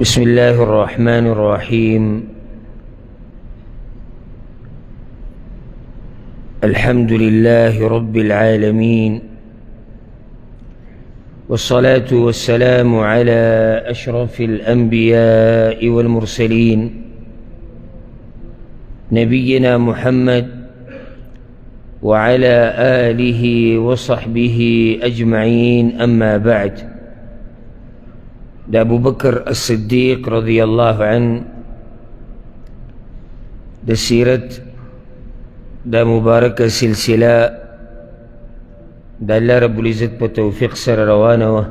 بسم الله الرحمن الرحيم. الحمد لله رب العالمين، والصلاة والسلام على أشرف الأنبياء والمرسلين، نبينا محمد وعلى آله وصحبه أجمعين، أما بعد. د ابو بکر الصدیق رضی الله عنه د سیرت د مبارکه سلسله د الله رب العزت په توفیق سره روانه وه،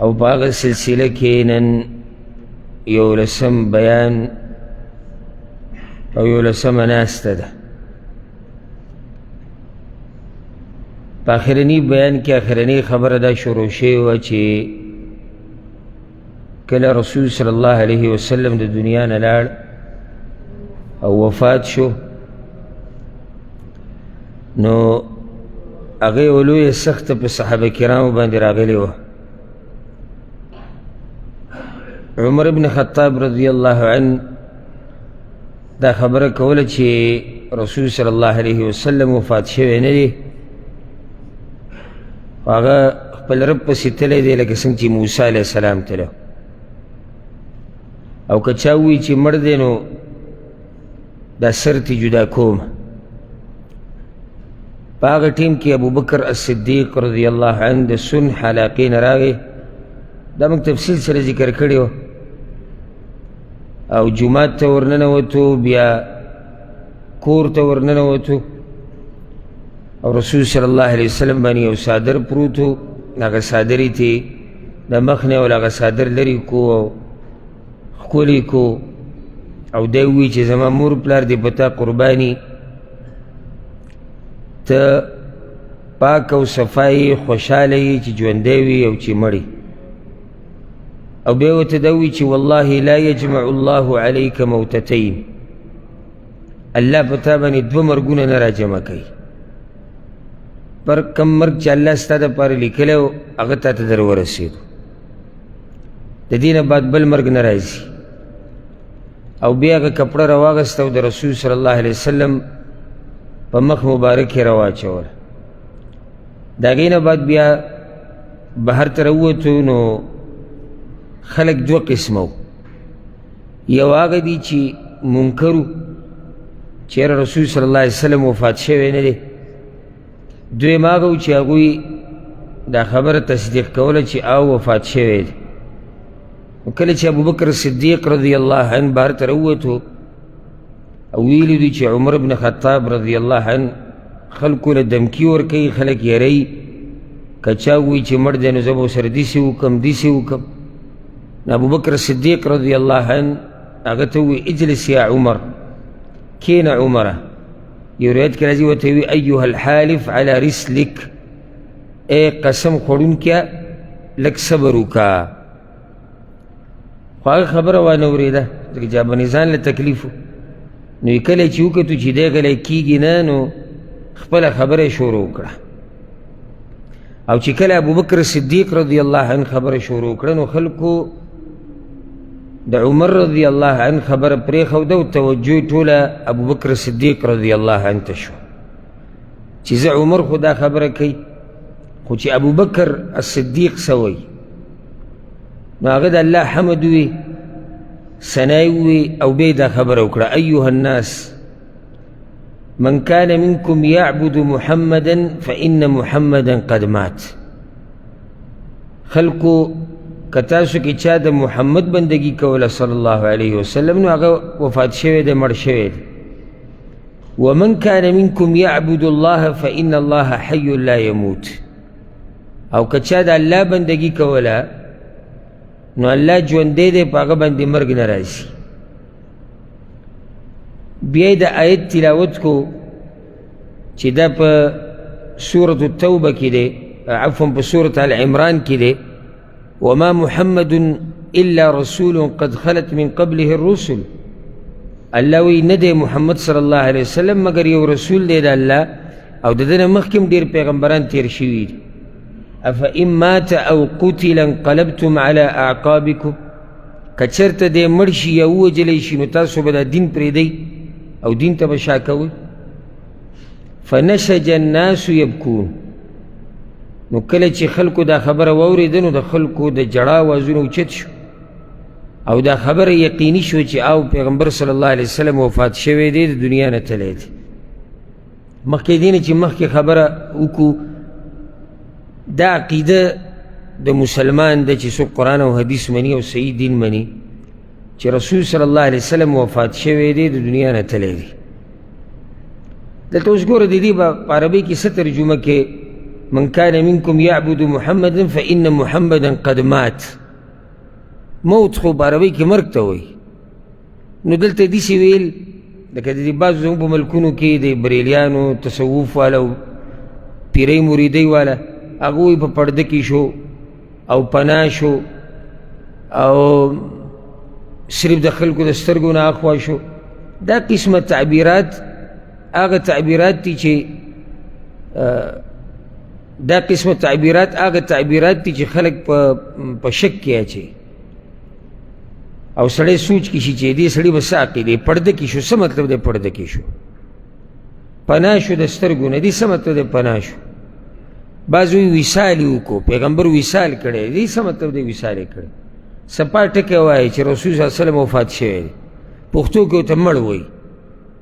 او په هغه سلسله کې نن یولسم بیان او یولسمه ناسته ده. په آخرني بیان کې آخرني خبره دا شروع شوې وه چې کله رسول صلی الله علیه وسلم د دنیا نه لاړ او وفات شو، نو هغه یوه لویه سخته په صحابه کرامو باندې راغلې وه. عمر ابن خطاب رضی الله عنه دا خبره کوله چې رسول صلی الله علیه وسلم وفات شوی نه دی، هغه خپل رب پسې تللی دی لکه څنګه چې موسی علیه السلام تللی. او که چا ووایي چې مړ دی نو دا سر ترې جدا کوم. په هغه ټیم کې ابوبکر الصدیق رضی الله عنه د سنح علاقې نه راغی، دا موږ تفصیل سره ذکر کړی و، او جومات ته ورننوتو، بیا کور ته ورننوتو، او رسول صلی الله علیه وسلم باندې یو څادر پروت و، هغه څادر یې ترې د مخ نه ول هغه څادر لرې کو او ښکلی کو، او دی ووایي چې زما مور پلار دې په تا قرباني، ته پاک او صفا یې، خوشحاله یې چې ژوندی وي او چې مړ. او بیا ورته دا ووایي چې والله لا یجمع الله علیک موتتین، الله په تا باندې دوه مرګونه نه راجمع کوي. پر کم مرګ چې الله ستا دپاره لیکلی و هغه تا ته در ورسېدو، د دې نه بعد بل مرګ نه راځي. او بیا هغه کپړه راواغسته او د رسول صلی الله علیه وسلم په مخ مبارک یې راواچوله. د هغې نه بعد بیا بهر ته راووتو، نو خلک دوه قسمه وو. یو هغه دي چې منکر وو چې یاره رسول صلی الله علیه وسلم وفات شوی نه دی. دویم هغه وو چې هغوی دا خبره تصدیق کوله چې او وفات شوی دی. نو کله چې ابوبکر صدیق رضی الله عنه بهر ته راووتو او ویلي دي چې عمر بن خطاب رضی الله عنه خلکو له دمکي ورکوي، خلک یروي، که چا ووایي چې مړ دی نو زه به ورسره داسې وکړم داسې وکړم. نو ابوبکر صدیق رضی الله عنه هغه ته ووایي اجلس یا عمر، کښېنه عمره. یو روایت کې راځي ورته ووایي ایها الحالف علی رسلک، ای قسم خوړونکیه لږ صبر وکړه. خو هغه خبره وانه ورېده ځکه چې باندې ځان له تکلیف و. نو یې کله چې وکتو چې دی غلی کېږي نه، نو خپله خبره یې شروع کړه. او چې کله ابوبکر صدیق رضی الله عنه خبره شروع کړه، نو خلکو د عمر رضی الله عنه خبره پرېښوده او توجه یې ټوله ابوبکر صدیق رضی الله عنه ته شوه چې زه عمر خو دا خبره کوي، خو چې ابوبکر الصدیق څه وایي؟ نو هغه د الله حمد ووي، ثنا یې ووي، او بیا یې دا خبره وکړه ایها الناس من كان منكم يعبد محمدا فإن محمدا قد مات. خلکو که تاسو کې چا د محمد بندګي کوله صلی الله علیه وسلم، نو هغه وفات شوی دی، مړ شوی دی. ومن كان منكم يعبد الله فإن الله حي لا يموت. او که چا د الله بندګي کوله نو الله ژوندی دی، په هغه باندې مرګ نه راځي. بیا یې د آیت تلاوت کو چې دا په سورة التوبه کې دی، عفوا په سورة العمران کې دی، وما محمد إلا رسول قد خلت من قبله الرسل. الله وی نه دی محمد صلی الله علیه وسلم مګر یو رسول دی د الله، او د ده نه مخکې هم ډېر پیغمبران تېر شوي دي. افان مات او قتل انقلبتم علی اعقابکم، که چېرته دی مړ شي یا ووژلی شي نو تاسو به دا دین پرېږدئ او دین ته به شا کوئ. فنشج الناس یبکون، نو کله چې خلکو دا خبره واورېده نو د خلکو د ژړا آوازونه اوچت شو او دا خبره یقیني شو چې او پیغمبر صلی الله علیه وسلم وفات شوی دی، د دنیا نه تللی دی. مخکې دې نه چې مخکې خبره وکړو، دا عقیده د مسلمان ده چې څوک قرآن او حدیث مني او صحیح دین مني چې رسول صلی الله علیه وسلم وفات شوی دی، د دنیا نه تللی دی. دلته اوس ګوره د دې په عربۍ کې څه ترجمه کې من کان منکم یعبد محمدا فإن محمدا قد مات. موت خو په عربۍ کې مرګ ته وایي، نو دلته داسې ویل لکه د دې بعضو زموږ په ملکونو کې د بریلیانو تصوف والا او پیرۍ مریدۍ والا هغوی په پرده کې شو او پناه شو او صرف د خلکو د سترګو نه اخوا شو. دا قسمه تعبیرات هغه تعبیرات دي چې دا قسمه تعبیرات هغه تعبیرات دي چې خلک په شک کې اچوي او سړی سوچ کې شي چې دې سړي به څه عقیدې پرده کې شو، څه مطلب دی پرده کې شو، پناه شو د سترګو نه، دې څه مطلب دی پناه شو. بعضو وایي وصال یې وکړو، پیغمبر وصال کړی، دې څه مطلب دی وصال یې کړی. صفا ټکی وایي چې رسول صلی الله علیه وسلم وفات شوی دی، پښتو کې ورته مړ وایي.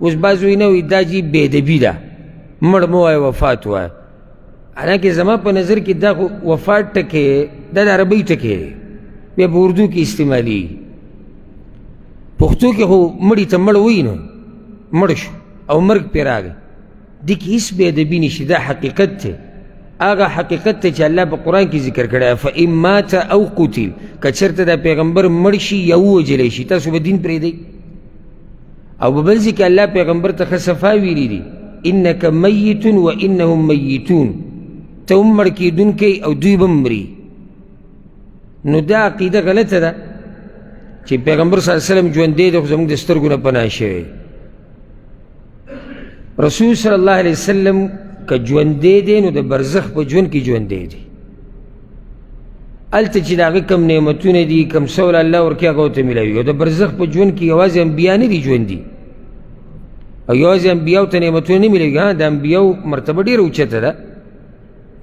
اوس بعضو وایي نه وایي دا جي بېادبي ده، مړ مه وایه وفات وایه. حالانکه زما په نظر کې دا خو وفات ټکی دا د عربۍ ټکی دی، بیا په اردو کې استعمالیږي. پښتو کې خو مړي ته مړ وایي، نو مړ شو او مرګ پرې راغی، دې کې هېڅ بېادبي نشته، دا حقیقت دی. هغه حقیقت دی چې الله په قرآن کې ذکر کړی، فإن مات او قتل، که چېرته دا پیغمبر مړ شي یا ووژلی شي تاسو به دین پرېږدئ. او په بل ځای کې الله پیغمبر ته ښه صفا ویلي دي، انک میت و انهم میتون، ته هم مړ کېدونکی او دوی به هم مري. نو دا عقیده غلطه ده چې پیغمبر صلی الله علیه وسلم ژوندی دی خو زموږ د سترګو نه پناه شوی. رسول صلی الله علیه وسلم که ژوندی دی نو د برزخ په ژوند کې ژوندی دی، هلته چې د هغه کوم نعمتونه دي کوم څه له الله ورکړي هغه ورته میلاویږي. او د برزخ په ژوند کې یوازې انبیا نه دي ژوندي او یوازې انبیاو ته نعمتونه نه میلاویږي، د انبیاو مرتبه ډېره اوچته ده.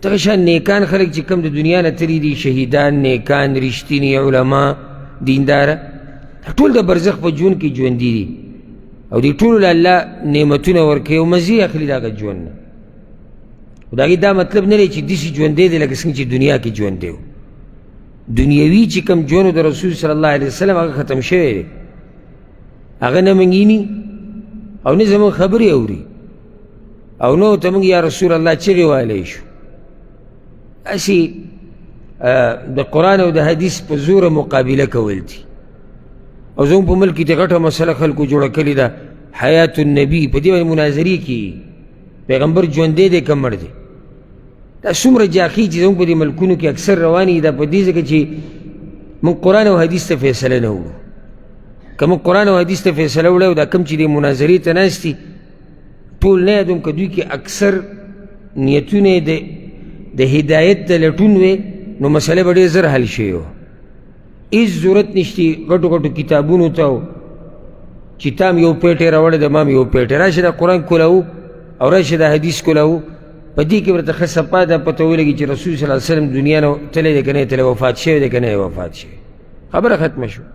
دغه شان نیکان خلک چې کوم د دنیا نه تللي دي، شهیدان، نیکان، رښتیني علما، دینداره، ټول د برزخ په ژوند کې ژوندي دي او دې ټولو له الله نعمتونه ورکوي او مزې اخلي د هغه ژوند نه. خو د هغې دا مطلب نه دی چې داسې ژوندی دی لکه څنګه چې دنیا کې ژوندی و. دنیوي چې کوم ژوند د رسول صلی الله علیه وسلم هغه ختم شوی دی، هغه نه موږ ویني او نه زموږ خبرې اوري او نه ورته موږ یا رسول الله چغې ویلی شو. هسې د قرآن او د حدیث په زوره مقابله کول دي. او زموږ په ملک کې د غټه مسله خلکو جوړه کړې ده، حیات النبي، په دې باندې مناظرې کېږي، پیغمبر ژوندی دی که مړ دی. دا څومره جاخي چې زموږ په دې ملکونو کې اکثر روانې دي، دا په دې ځکه چې موږ قرآن او حدیث ته فیصله نه وړو. که موږ قرآن او حدیث ته فیصله وړو، دا کوم چې دې مناظرې ته ناست دي ټول نه یادوم، که دوی کې اکثر نیتونه یې د هدایت د لټون وی نو مسله به ډېر زر حل شوې وه. هېڅ ضرورت نشته غټو غټو کتابونو ته چې تا هم یو پیټی راوړی دی ما هم یو پیټی، راشه دا قرآن کولاو او راشه دا حدیث کولاو، په دې کې ورته ښه صفا دا پته ولګي چې رسول صلی الله علیه وسلم دنیا نه تللی دی که نه تللی، وفات شوی دی که نه وفات شوی، خبره ختمه شوه.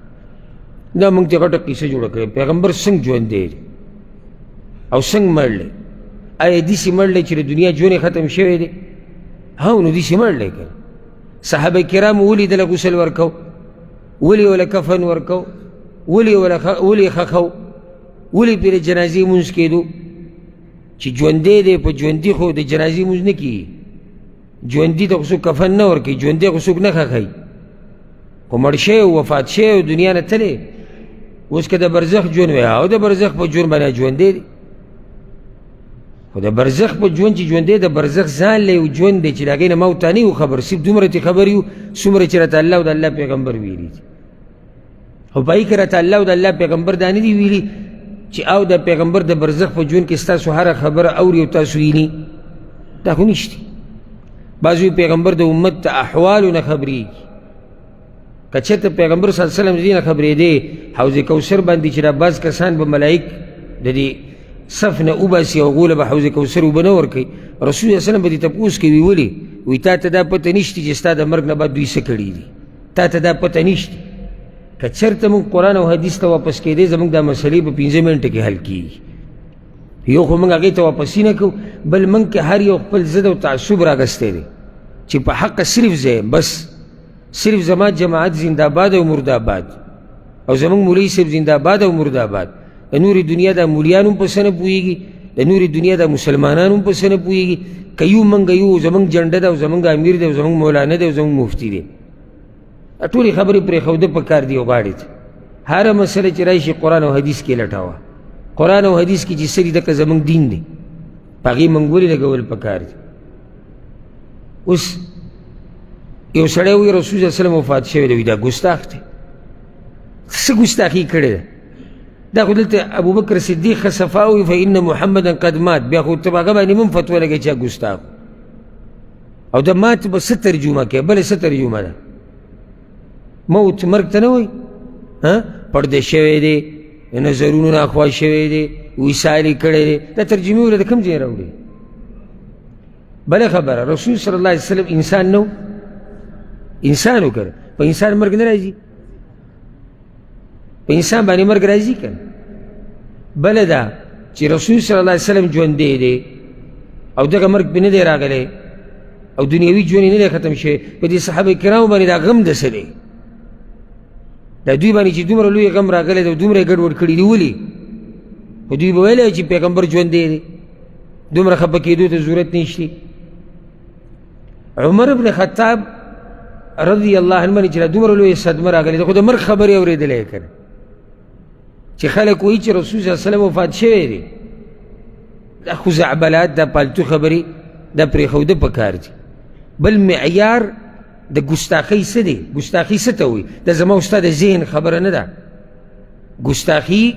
دا موږ ته غټه قصه جوړه کړې، پیغمبر څنګه ژوندی دی او څنګه مړ دی؟ آیا داسې مړ دی چې د دنیا ژوند یې ختم شوی دی؟ هو، نو داسې مړ دی که نه. صحابه کرامو ولې دله غسل ورکو، ولې وله کفن ورکو، ولې ښخو، ولې پرې د جنازې لمونځ کېدو؟ چې ژوندی دی په ژوندي خو د جنازې لمونځ نه کېږي، ژوندي ته خو څوک کفن نه ورکوي، ژوندی خو څوک نه ښخوي، خو مړ شوی وفات شوی او دنیا نه تللی. اوس که د برزخ ژوند وی، او د برزخ په ژوند باندې ژوندی دی، خو د برزخ په ژوند چې ژوندی د برزخ ځان له یو ژوند دی چې د هغې نه ما او تا نه یو خبر، صرف دومره چې خبر یو څومره چې راته الله او د الله پیغمبر ویلي دي. خو په هغې کې راته الله او د الله پیغمبر دا نه دي ویلي چې او د پیغمبر د برزخ په ژوند کې ستاسو هره خبره اوري او تاسو ویني، دا خو نشته. بعضې وایي پیغمبر د امت د احوالو نه خبرېږي. که چېرته پیغمبر صلی الله علیه وسلم د دې نه خبرېدی، حوض کوثر باندې چې دا بعض کسان به ملایک د دې صف نه وباسي او هغو له به حوض کوثر اوبه نه ورکوي، رسول صلی الله علیه وسلم به دې تپوس کوي ولې؟ وایي تا ته دا پته نشته چې ستا د مرګ نه بعد دوی څه کړي دي، تا ته دا پته نشته. که چېرته موږ قرآن او حدیث ته واپس کېدی، زموږ دا مسلې په 5 منټه کې حل کېږي. یو خو موږ هغې ته واپسي نه کوو، بل موږ کې هر یو خپل ضد او تعصب راغستی دی چې په حق صرف زه یم، بس صرف زما جماعت زنده آباد او مرده آباد، او زموږ مولوي صاحب زنده آباد او مرده آباد. د نورې دنیا دا مولیان هم په څه نه پوهېږي، د نورې دنیا دا مسلمانان هم په څه نه پوهېږي. که یو موږ یو، زموږ جنډه ده او زموږ امیر دی او زموږ مولانا دی او زموږ مفتي دی. ټولې خبرې پرېښوده په کار دي او غاړې ته. هره مسله چې راشي قرآن او حدیث کې لټوه. قرآن او حدیث کې چې څه دي دغه زموږ دین دی، په هغې منګولې لګول په کار دي. اوس یو سړی وایي رسول صلی الله علیه وسلم وفات شوی دی، وایي دا ګستاخ دی. څه ګستاخي کړې ده؟ دا خو دلته ابوبکر صدیق ښه صفا وایي فإن محمدا قد مات، بیا خو ته په هغه باندې هم فتوا لګوې چې ګستاخ. او د مات به څه ترجمه کوي؟ بله څه ترجمه ده؟ موت مرګ ته نه وایي، پرده شوی دی، نظرونو ناخوا شوی دی، وصال یې کړی دی. دا ترجمې وله د کوم ځای راوړي؟ بله خبره، رسول صلی الله علیه وسلم انسان نه و، انسان و که نه؟ په انسان مرګ نه راځي، په انسان باندې مرګ راځي که نه؟ بله دا چې رسول صلی الله علیه وسلم ژوندی دی او دغه مرګ پرې نه دی راغلی او دنیوي ژوند یې نه دی ختم شوی، په دې صحابه کرامو باندې دا غم د څه دی؟ دا دوی باندې چې دومره لوی غم راغلی دی او دومره یې ګډوډ کړي دي، ولې؟ خو دوی به ویلی چې پیغمبر ژوندی دی، دومره خفه کېدو ته ضرورت نشته. عمر بن خطاب رضی الله عنه باندې چې دا دومره لویه صدمه راغلې ده، خو د مرګ خبرې اورېدلی که نه، چې خلک وایي چې رسول صلی الله علیه وسلم وفات شوی دی، دا خزعبلات، دا پالتو خبرې، دا پرېښوده پکار دي. بل معیار د ګستاخۍ څه دی؟ ګستاخي څه ته وایي؟ دا زما او ستا د ذهن خبره نه ده. ګستاخي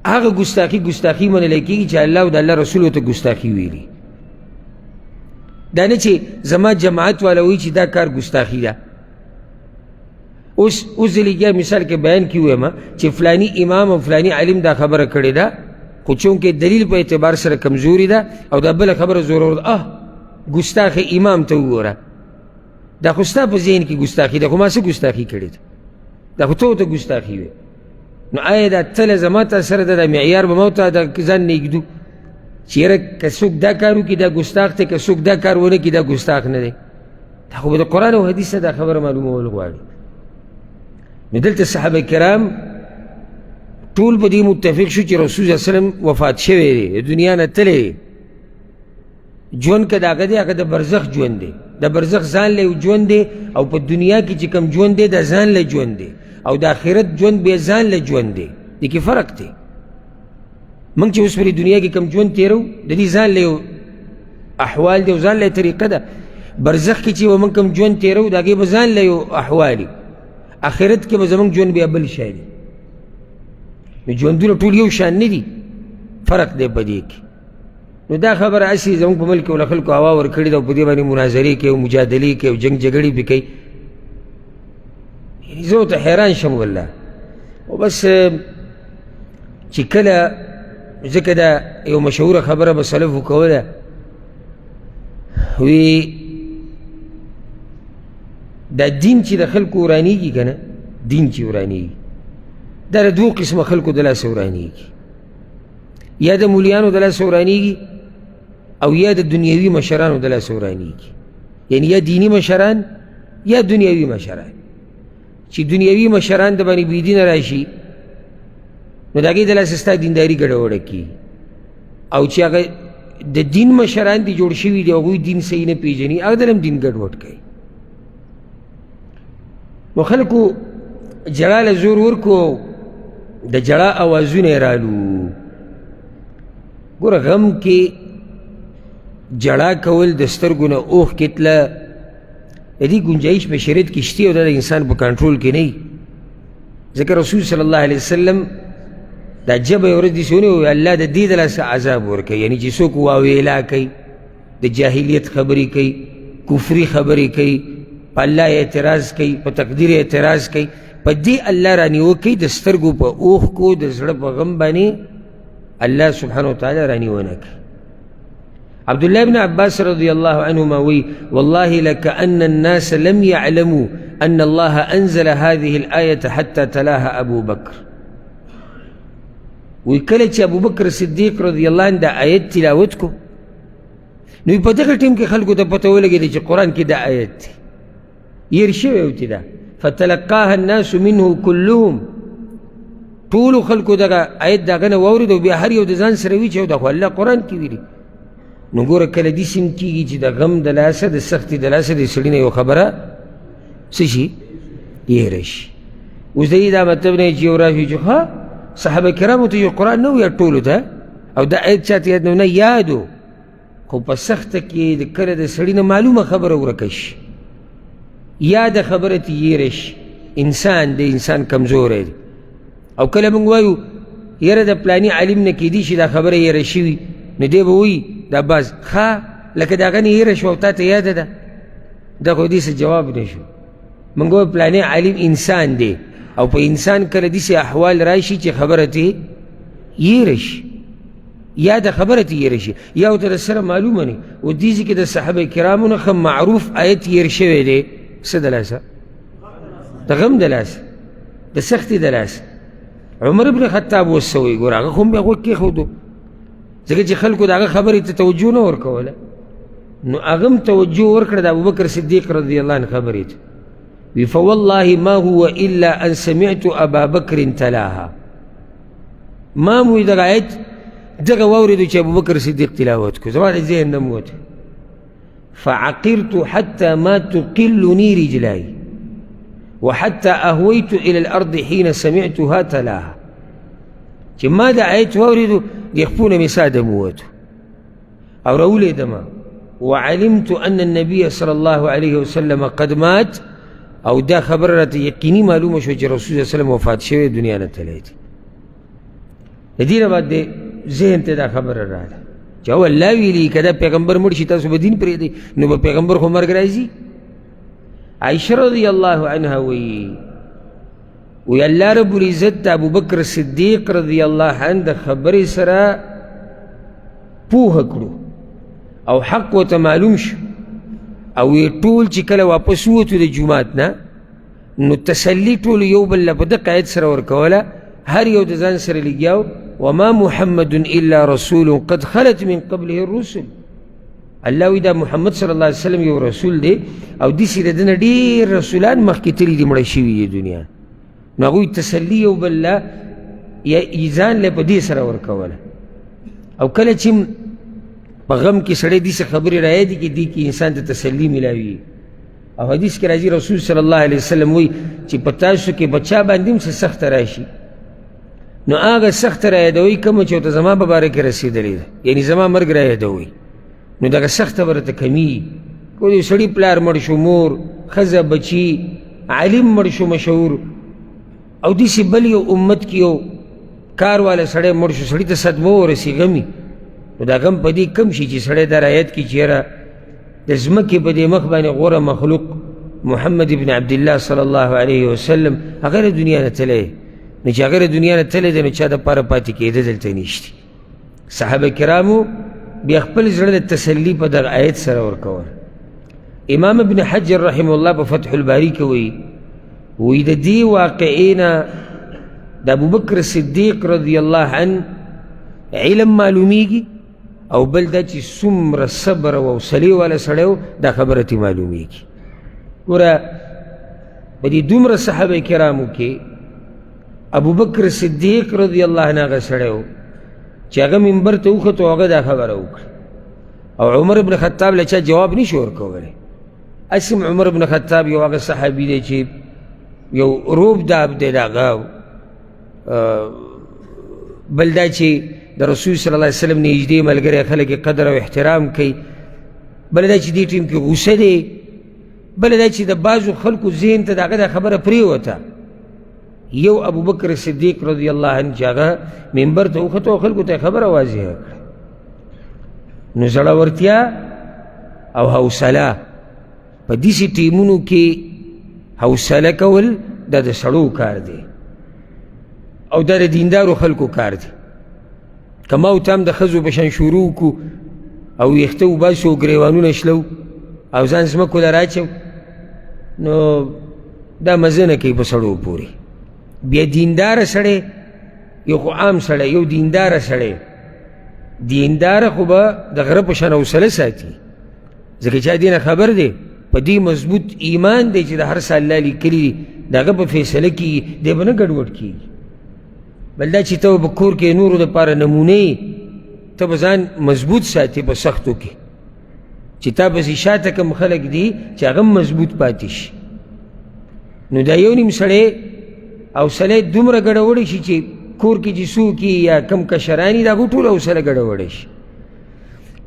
هغه ګستاخي ګستاخي منل کېږي چې الله او د الله رسول ورته ګستاخي ویلي. دا نه چې زما جماعت والا وایي چې دا کار ګستاخي ده. اوس اوس زه لګیا مثال کې بیان کې وایم چې فلاني امام او فلاني عالم دا خبره کړې ده، خو چونکې دلیل په اعتبار سره کمزوري ده او دا بله خبره زورور ده، ګستاخ امام ته وګوره، دا خو ستا په ذهن کې ګستاخي ده، خو ما څه ګستاخي کړې ده؟ دا خو ته ورته ګستاخي وې. نو آیا دا تله زما تا سره ده، دا معیار به ما ته د ځان نه ږدو چې یاره که څوک دا کار وکړي دا ګستاخ دی، که څوک دا کار ونه کړي دا ګستاخ نه دی؟ دا خو به د قرآن او حدیث نه دا خبره معلومول غواړي. نو دلته صحابه کرام ټول په دې متفق شو چې رسول صلی الله علیه وسلم وفات شوی دی، د دنیا نه تللی. ژوند که د هغه دی، هغه د برزخ ژوند دی، د برزخ ځان له یو ژوند دی، او په دنیا کې چې کوم ژوند دی دا ځان له ژوند دی، او د آخرت ژوند بیا ځان له ژوند دی. دې کې فرق دی. موږ چې اوس په دې دنیا کې کوم ژوند تېرو د دې ځان له یو احوال دی او ځان له طریقه ده. برزخ کې چې موږ کوم ژوند تېرو د هغې به ځان له یو احوال وي، آخرت کې به زموږ ژوند بیا بل شی دی. نو ژوندونه ټول یو شان نه دي، فرق دی په دې کې. نو دا خبره هسې زموږ په ملک کې له خلکو هوا ورکړې ده او په دې باندې مناظرې کوي او مجادلې کوي او جنګ جګړې پرې کوي. یعنې زه ورته حیران شم والله. او بس چې کله ځکه دا یو مشهوره خبره به سلفو کوله، وی دا دین چې د خلکو ورانیږي که نه، دین چې ورانیږي دا د دوو قسمه خلکو د لاسه ورانیږي، یا د مولیانو د لاسه ورانیږي او یا د دنیوي مشرانو د لاسه ورانیږي. یعنی یا دیني مشران یا دنیوي مشران. چې دنیوي مشران د باندې بېدینه راشي نو د هغې د لاسه ستا دینداري ګډوډه کړي، او چې هغه د دین مشران دي جوړ شوي دي، هغوی دین صحیح نه پېژني، هغه دله هم دین ګډوډ کوي. نو خلکو جړا له زور ورکو، د جړا اوازونه یې رالو. ګوره غم کې جړا کول د سترګو نه اوښکې تله، د دې ګنجایش په شریعت کې شته او دا د انسان په کنټرول کې نه وي. ځکه رسول صلی الله علیه وسلم دا ژبه یې ورځ داسې ونیوه، الله د دې د لاسه عذاب ورکوي، یعنې چې څوک واویلا کوي، د جاهلیت خبرې کوي، کفري خبرې کوي، په الله اعتراض کوي، په تقدیر اعتراض کوي، په دې الله رانیوه کوي. د سترګو په اوښکو د زړه په غم باندې الله سبحانه وتعالی رانیونه کوي. عبد الله بن عباس رضي الله عنهما وي والله لكأن الناس لم يعلموا أن الله أنزل هذه الآية حتى تلاها أبو بكر. وی کله چې ابو بکر صدیق رضی الله عنه دا آیت تلاوت کو، نو په دغه ټیم کې خلکو ته پته ولګېده چې قرآن کې دا آیت دی، هېر شوی و چې دا. فتلقاها الناس منه كلهم، ټولو خلکو دغه آیت د هغه نه واورېد او بیا هر یو د ځان سره وي چې دا خو الله قرآن کې ویلي. نو ګوره کله داسې هم کېږي چې د غم د لاسه، د سختې د لاسه د سړي نه یو خبره څه شي هېره شي. اوس د دې دا مطلب نه چې یو راشي چې ښه صحابه کرامو ته یو قرآن نه و یاد ټولو ته، او دا آیت چاته یاد نه یاد و، خو په سخته کې د کله د سړي نه معلومه خبره ورکه شي، یاده خبره ترې هېره شي. انسان دی، انسان کمزوری دی. او کله موږ وایو یاره د پلاني عالم نه کېدی شي دا خبره هېره شوي، نو دی به وایي دا باز ښه لکه د هغه نه هېره شوه او تا ته یاده ده، دا خو دې څه جواب نه شو. موږ وایو پلانی عالم انسان دی، او په انسان کله داسې احوال راشي چې خبره ترې هېره شي، یا د خبره ترې هېره شي، یا ورته د سره معلومه نه. او دې ځای کې د صحابه کرامو نه ښه معروف آیت هېر شوی دی، څه د لاسه؟ د غم د لاسه، د سختې د لاسه. عمر بن خطاب اوس څه وایي؟ ګوره هغه خو هم بیا غوږ کېښودو، ځکه چې خلکو د هغه خبرې ته توجه نه ورکوله، نو هغه هم توجه ورکړه د ابوبکر صدیق رضی الله عنه خبرې ته. وی فوالله ما هو الا ان سمعت ابا بکر تلاها، ما مو دغه آیت دغه واورېدو چې ابوبکر صدیق تلاوت کړو، زما د ذهن نه ووته. فعقرت حتى ما تقلني رجلاي وحتى أهويت إلى الأرض حين سمعتها تلاها. چې ما دا آیت واورېدو د خپو نه مې ساه دم ووتو او راولېدم. وعلمت أن النبي صلى الله عليه وسلم قد مات، او دا خبره راته یقیني معلومه شوه چې رسول صلی الله علیه وسلم وفات شوی، دنیا نه تللی دی. د دې نه بعد د ذهن ته دا خبره راغله چې او الله ویلي که دا پیغمبر مړ شي تاسو به دین پرېږدئ، نو به پیغمبر خو مرګ راځي. عایشه رضی الله عنها وایي وی الله رب العزت د ابوبکر صدیق رضی الله عنه د خبرې سره پوهه کړو او حق ورته معلوم شو، او یې ټول چې کله واپس ووتو د جومات نه، نو تسلي ټولو یو بل له په دقه آیت سره ورکوله، هر یو د ځان سره لګیا و، وما محمد الا رسول قد خلت من قبله الرسل. الله وایي دا محمد صلی الله علیه وسلم یو رسول دی، او داسې د ده نه ډېر رسولان مخکې تللي دي، مړه شوي دي دنیا. نو هغوی تسلي یو بل له ځان له په دې سره ورکوله. او کله چې په غم کې سړی داسې خبرې رایادي کړي، دې کې انسان ته تسلي میلاوي. او حدیث کې راځي رسول صلی الله علیه وسلم وایي چې په تاسو کې په چا باندې هم څه سخته راشي، نو هغه سخته رایادوي کومه چې ورته زما په باره کې رسېدلې ده، یعنې زما مرګ رایادوي، نو دغه سخته به راته کمیږي. که د سړي پلار مړ شو، مور، ښځه، بچي، عالم مړ شو مشهور، او داسې بل یو امت کې یو کار والا سړی مړ شو، سړي ته صدمه ورسي، غمي، نو دا غم په دې کم شي چې سړی دا رایاد کړي چې یاره د ځمکې په دې مخ باندې غوره مخلوق محمد ابن عبدالله صلی الله علیه وسلم هغه له دنیا نه تللی، نو چې هغه له دنیا نه تللی دی، نو چا دپاره پاتې کېده دلته نشته. صحابه کرامو بیا خپل زړه د تسلي په دغه آیت سره ورکول. امام ابن حجر رحمه الله په فتح الباري کې وایي، وایي د دې واقعې نه د ابوبکر صدیق رضی الله عنه علم معلومیږي، او بل دا چې څومره صبر او حوصلې والا سړی و، دا خبره ترې معلومیږي. ګوره په دې دومره صحابه کرامو کې ابوبکر صدیق رضی الله عنه هغه سړی و چې هغه منبر ته وختو، هغه دا خبره وکړه، او عمر بن خطاب له چا جواب نشي ورکولی. هسې هم عمر بن خطاب یو هغه صحابي دی چې یو روب داب دی د هغه، بل دا چې د رسول صلی الله علیه وسلم نږدې ملګری، خلک یې قدر او احترام کوي، بل دا چې دې ټیم کې غوسه دی، بل دا چې د بعضو خلکو ذهن ته د هغه دا خبره پرېوته. یو ابوبکر صدیق رضی الله عنه چې هغه منبر ته وخته او خلکو ته خبره واضحه کړه. نو زړورتیا او حوصله. په داسې ټیمونو کې حوصله کول دا د سړو کار دی او دا د دیندارو خلکو کار دی. که ما او ته هم د ښځو په شان شروع کړو او ویښته وباسو او ګریوانونه شلو او ځان ځمکو له راچو، نو دا مزه نه کوي په سړو پورې. بیا دینداره سړی، یو خو عام سړی، یو دینداره سړی، دینداره خو به د غره په شان حوصله ساتي، ځکه چې دې نه خبر دی، په دې مضبوط ایمان دی چې د هر څه الله لیکلي دي، د هغه په فیصله کېږي، دی به نه ګډوډ کېږي. بل دا چې ته به کور کې نورو دپاره نمونه یې، ته به ځان مضبوط ساتې په سختو کې، چې تا پسې شاته کوم خلک دي چې هغه هم مضبوط پاتې شي. نو دا یو نیم سړی حوصله یې دومره ګډوډه شي چې کور کې چې څوک یا کم کشران دي د هغو ټوله حوصله ګډوډه شي.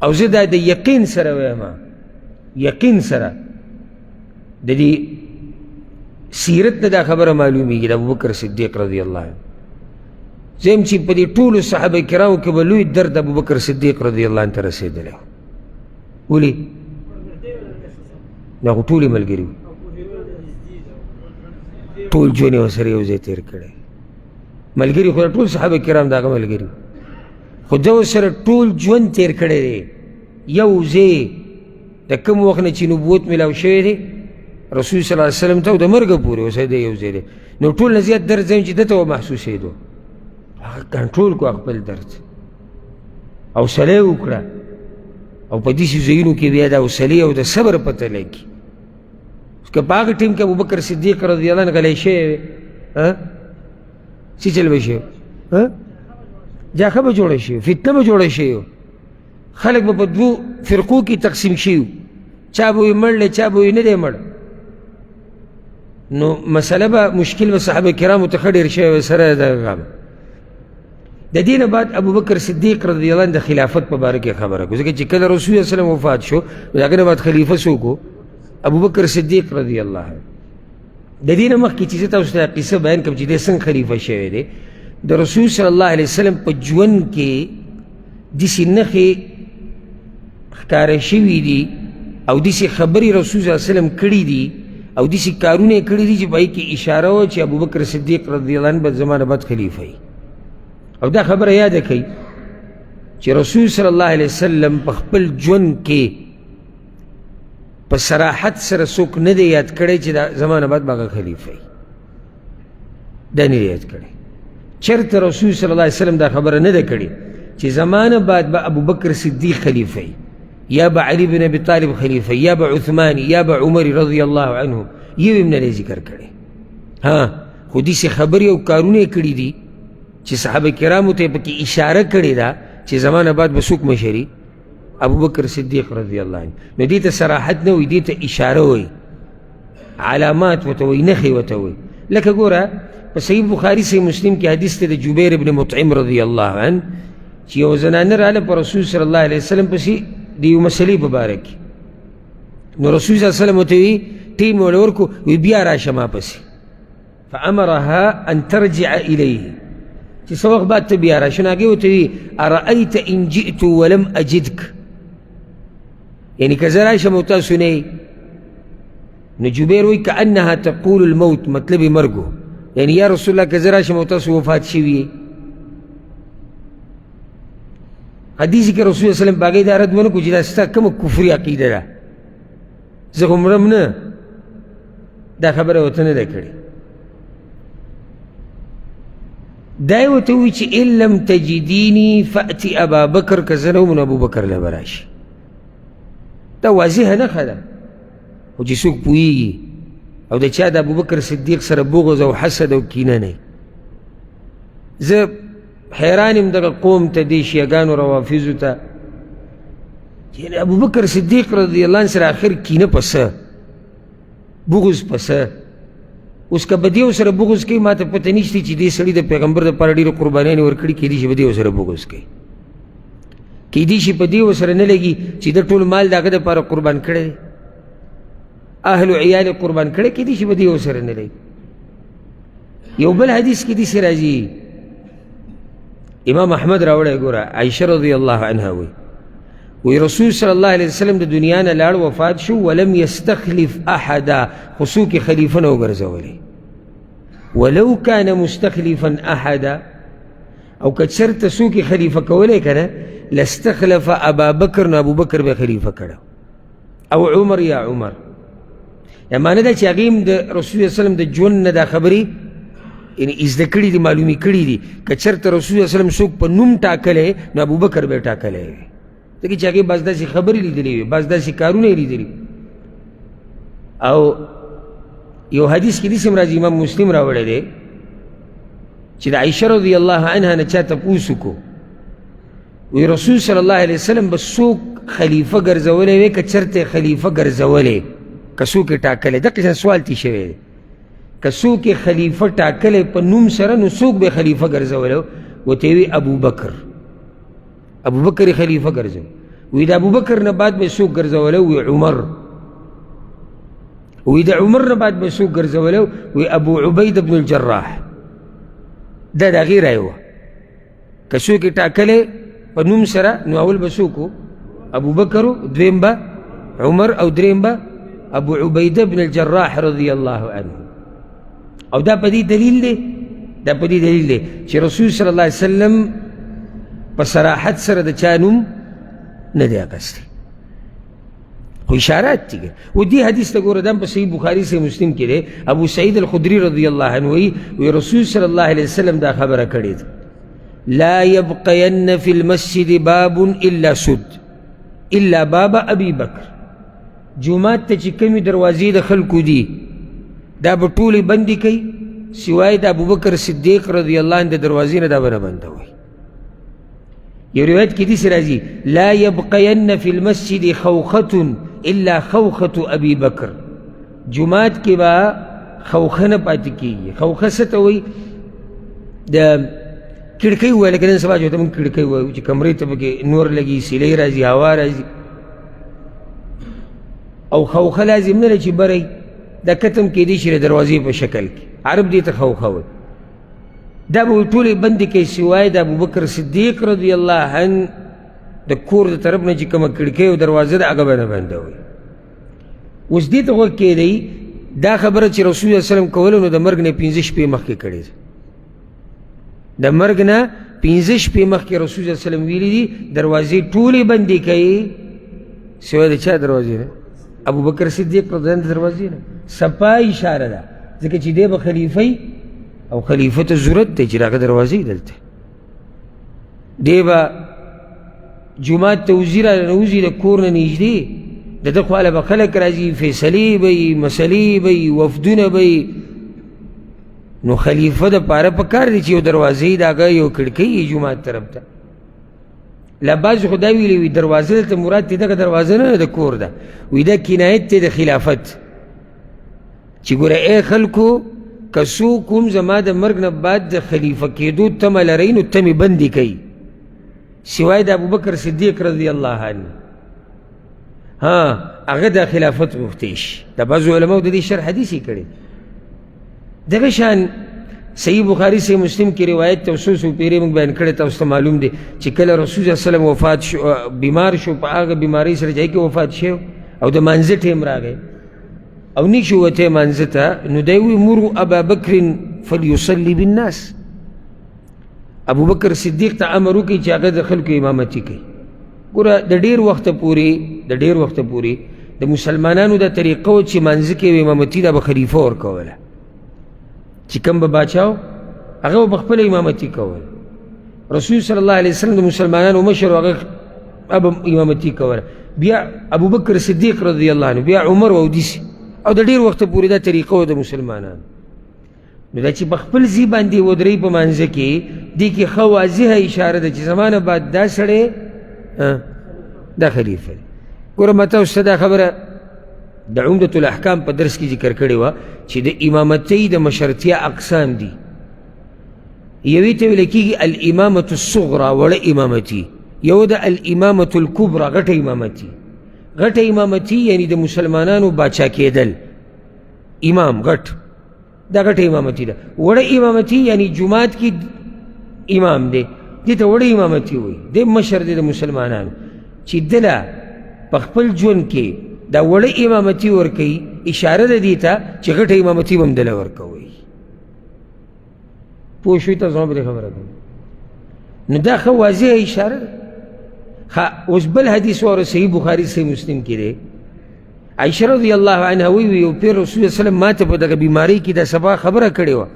او زه دا د یقین سره وایم، یقین سره د دې سیرت نه دا خبره معلومیږي د ابوبکر صدیق رضی الله عنه. زه یم چې په دې ټولو صحابه کرامو کې به لوی درد ابوبکر صدیق رضی الله عنه ته رسېدلی و. ولې؟ دا خو ټولې ملګري وو، ټول ژوند یې ورسره یو ځای تېر کړی. ملګري خو ټول صحابه کرام د هغه ملګري، خو ده ورسره ټول ژوند تېر کړی دی یو ځای. د کوم وخت نه چې نبوت میلاو شوی دی رسول صلی الله علیه وسلم ته د مرګه پورې ورسره دی یو ځای دی. نو ټول نه زیات درد ځای چې ده ته محسوسېدو، هغه کنټرول کړو خپل درد، حوصله یې وکړه. او په داسې ځایونو کې بیا د حوصلې او د صبر پته لګي. که په هغه ټیم کې ابوبکر صدیق رضی الله عنه غلی شوی وی، څه چل به شي؟ جاخه به جوړه شي، فتنه به جوړه شي، خلک به په دوو فرقو کې تقسیم شي، چا به وي مړ دی، چا به وي نه دی مړ. نو مسله به مشکل به صحابه کرامو ته ښه ډېر شوی وی سره د غم. د دې نه بعد ابوبکر صدیق رضی الله عنه د خلافت په باره کې خبره کوي، ځکه چې کله رسول الله صلی الله علیه وسلم وفات شو، د هغې نه بعد خلیفه څوک و؟ ابوبکر صدیق رضی الله عنه. د دې نه مخکې چې زه تاسو ته قصه بیان کړم چې دی څنګه خلیفه شوی دی، د رسول صلی الله علیه وسلم په ژوند کې داسې نښې ښکاره شوي دي او داسې خبرې رسول صلی الله علیه وسلم کړي دي او داسې کارونه یې کړي دي چې په هغې کې اشاره وه چې ابوبکر صدیق رضی الله عنه به زما نه بعد خلیفه وي. او دا خبره یاده کړئ چې رسول صلی الله علیه وسلم په خپل ژوند کې په صراحت سره څوک نه دی یاد کړی چې دا زما نه بعد به هغه خلیفه وي، دا نه دی یاد کړی. چېرته رسول صلی الله علیه وسلم دا خبره نه ده کړې چې زما نه بعد به ابوبکر صدیق خلیفه وي، یا به علی بن ابي طالب خلیفه، یا به عثمان، یا به عمر رضی الله عنه، یو هم نه دی ذکر کړی. ها، خو داسې خبرې او کارونه یې کړي دي چې صحابه کرامو ته یې پکې اشاره کړې ده چې زما نه بعد به څوک مشري؟ ابوبکر صدیق رضی الله عنه. نو دې ته صراحت نه وایي، دې ته اشاره وایي، علامات ورته وایي، نښې ورته وایي. لکه ګوره په صحیح بخاري صحیح مسلم کې حدیث دی د جبیر ابن مطعم رضی الله عنه چې یو زنانه راله په رسول صلی الله علیه وسلم پسې د یو مسلې په باره کې. نو رسول صلی الله علیه وسلم ورته وایي ټیم یې ورله ورکړو، وایي بیا راشه ما پسې. فأمرها أن ترجع إليه، چې څه وخت بعد ته بیا راشه. نو هغې ورته وایي أرأيت إن جئت ولم أجدك، یعنې که زه راشم او تاسو نه یئ. نو جبیر وایي کأنها تقول الموت، مطلب یې مرګ و، یعنې یا رسول الله که زه راشم او تاسو وفات شوي یئ. حدیث کې رسول الله وسلم په هغې دا رد ونه کړو چې دا ستا کومه کفري عقیده ده، زه خو مرم نه، دا خبره ورته نه ده کړې. دا یې ورته وویل چې ان لم تجدیني فأتي ابا بکر، که زه نه وم نو ابوبکر له به راشي. دا واضحه نښه ده، خو چې څوک پوهېږي او د چا د ابوبکر صدیق سره بغض او حسد او کینه نه. زه حیران یم دغه قوم ته، دې شیعهګانو روافضو ته، چې ابوبکر صدیق رضی الله عنه سره آخر کینه په څه، بغض په څه؟ اوس که به دې ورسره بغض کوي، ما ته پته نشته چې دې سړي د پیغمبر دپاره ډېرې قربانیانې ورکړي، کېدای شي به دې ورسره بغض کوي، کېدای شي په دې ورسره نه لګي چې د ټول مال د هغه دپاره قربان کړی دی، اهل و عیال یې قربان کړی، کېدای شي په دې ورسره نه لګي. یو بل حدیث کې داسې راځي، امام احمد راوړی، ګوره عایشه رضی الله عنها وایي، وی رسول صلی الله علیه وسلم د دنیا نه لاړ، وفات شو، ولم یستخلف احدا، خو څوک یې خلیفه نه وګرځولی. ولو کان مستخلفا احدا، او که چېرته څوک یې خلیفه کولی که نه، لاستخلف ابا بکر، نو ابوبکر به خلیفه کړی، او عمر یا عمر. یا معنی دا چې هغې هم د رسول الله وسلم د ژوند نه دا خبرې یعنې زده کړي دي، معلومې کړي دي. که چېرته رسول الله وسلم څوک په نوم ټاکلی نو ابوبکر به یې ټاکلی وي، ځکه چې هغې بعض داسې خبرې لیدلې وي، بعض داسې کارونه یې لیدلي. او یو حدیث کې داسې هم راځي، امام مسلم راوړی دی، چې د عایشه رضی الله عنها نه چا تپوس وکړو، وی رسول صلی الله علیه وسلم به څوک خلیفه ګرځولی وی که چېرته یې خلیفه ګرځولی، که څوک یې ټاکلی، دقسې سوال ترې شوی دی، که څوک یې خلیفه ټاکلی په نوم سره نو څوک به یې خلیفه ګرځولی؟ ورته یې وی ابوبکر. ابوبکر یې خلیفه ګرځو. وی د ابوبکر نه بعد به یې څوک ګرځولی؟ وی عمر. وی د عمر نه بعد به یې څوک ګرځولی؟ وی ابو عبید بن الجراح. دا د هغې رایه وه. که څوک یې ټاکلی په نوم سره نو اول به څوک و؟ ابوبکر، دویم به عمر، او دریم به ابو عبیده بن الجراح رضی الله عنه. او دا په دې دلیل دی، دا په دې دلیل دی چې رسول صلی الله علیه وسلم په صراحت سره د چا نوم نه دی اخیستی، خو اشارات دي. و دې حدیث ته ګوره، دا هم په صحیح بخاري صحیح مسلم کې دی، ابو سعید الخدري رضی الله عنه وایي، وایي رسول صلی الله علیه وسلم دا خبره کړې ده، لا يبقين في المسجد باب الا سد الا باب ابي بکر. جومات ته چې کومې دروازې د خلکو دي دا به ټولې بندې کوي، سوای د ابوبکر صدیق رضی الله عنه د دروازې نه دا به نه بندوي. یو روایت کې داسې راځي، لا یبقین فی المسجد خوخة الا خوخة ابي بکر. جومات کې به خوخه نه پاتې کېږي. خوخه څه ته وایي؟ د کړکۍ ووایه، لکه نن سبا چې ورته موږ کړکۍ وایو، چې کمرې ته پکې نور لګي، سیلۍ راځي، هوا راځي. او خوخه لازم نه ده چې بری، دا کتم کېدای شي د دروازې په شکل کې، عرب دې ته خوخه وایي. دا به ټولې بندې کوي سوای د ابوبکر صدیق رضی الله عنه د کور د طرف نه چې کومه کړکۍ او دروازه ده هغه به نه بندوي. اوس دې ته غوږ کېدئ، دا خبره چې رسول الله وسلم کوله نو د مرګ نه 5 شپې مخکې کړې ده. د مرګ نه 5 شپې مخکې رسول الله وسلم ویلي دي دروازې ټولې بندې کوي سوای د چا دروازې نه؟ ابوبکر صدیق رضی الله عنه دروازې نه. سپا اشاره ده، ځکه چې دی به خلیفه او خلیفه ته ضرورت دی چې د هغه دروازې دلته دی به جومات ته وځي را ننوځي د کور نه نږدې، د ده خواله به خلک راځي، فیصلې به وي، مسلې به وي، وفدونه به وي. نو خلیفه د پاره په کار دی چې یو دروازې د هغه یو کړکۍ یې جومات طرف ته. لا بعضې خو دا ویلي وي دروازه دلته مراد دی دغه دروازه نه د کور ده، وي دا کنایت دی د خلافت، چې ګوره ای خلکو که څوک هم زما د مرګ نه بعد د خلیفه کېدو تمه لرئ نو تمې بندې کوي، سوای د ابوبکر صدیق رضی الله عنه. ها هغه د خلافت غوښتی شي. د بعضو علماو د دې شرح حدیث یې کړی. دغه شان صحیح بخاري صحیح مسلم کې روایت ته څو څو پیرې موږ بیان کړی، تاسو ته معلوم دی چې کله رسول الله صلی الله علیه وسلم وفات شو، بیمار شو، په هغه بیمارۍ سره چې کې وفات شو او د مانځه ټیم راغی او نشو وتی مانځه ته، نو دی وایي مرو ابا بکر فلیصلي بالناس. ابوبکر صدیق ته امر وکړي چې هغه د خلکو امامتي کوي. ګوره د ډېر وخته پورې، د ډېر وخته پورې د مسلمانانو دا طریقه وه چې مانځه کې امامتي دا به خلیفه ورکوله، چې کوم به باچا و هغه به خپله امامتي کوله. رسول صلی الله علیه وسلم د مسلمانانو مشر و، هغه به امامتي کوله. بیا ابوبکر صدیق رضی الله عنه، بیا عمر او داسې، او د ډېر وخته پورې دا طریقه وه د مسلمانانو. نو دا چې په خپل ځای باندې ودرېږي په مانځه کې، دې کې ښه واضحه اشاره ده چې زما نه بعد دا سړی دا خلیفه دی. ګوره ما تاسو ته دا خبره د عمدة الاحکام په درس کې ذکر کړې وه چې د امامتۍ د مشرتیا اقسام دي. یوې ته ویل کېږي الامامة الصغرى، وړه امامتي، یو د الامامة الکبرى، غټه امامتي. غټه امامتي یعنی د مسلمانانو باچا کېدل، امام غټ، دا غټه امامتي ده. وړه امامتي یعنی جومات کې امام دی، دې ته وړه امامتي وایي، دی مشر دی د مسلمانانو. چې دله په خپل ژوند کې دا وړه امامتي ورکوي، اشاره ده دې ته چې غټه امامتي به هم دله ورکوي. پوه شوئ تاسو زما په دې خبره کوم؟ نو دا ښه واضحه اشاره ده. ښه، اوس بل حدیث واوره، صحیح بخاري صحیح مسلم کې دی. عایشه رضی الله عنها وایي یو پیر رسول الله صلی الله علیه وسلم ما ته په دغه بیمارۍ کې دا سبا خبره کړې وه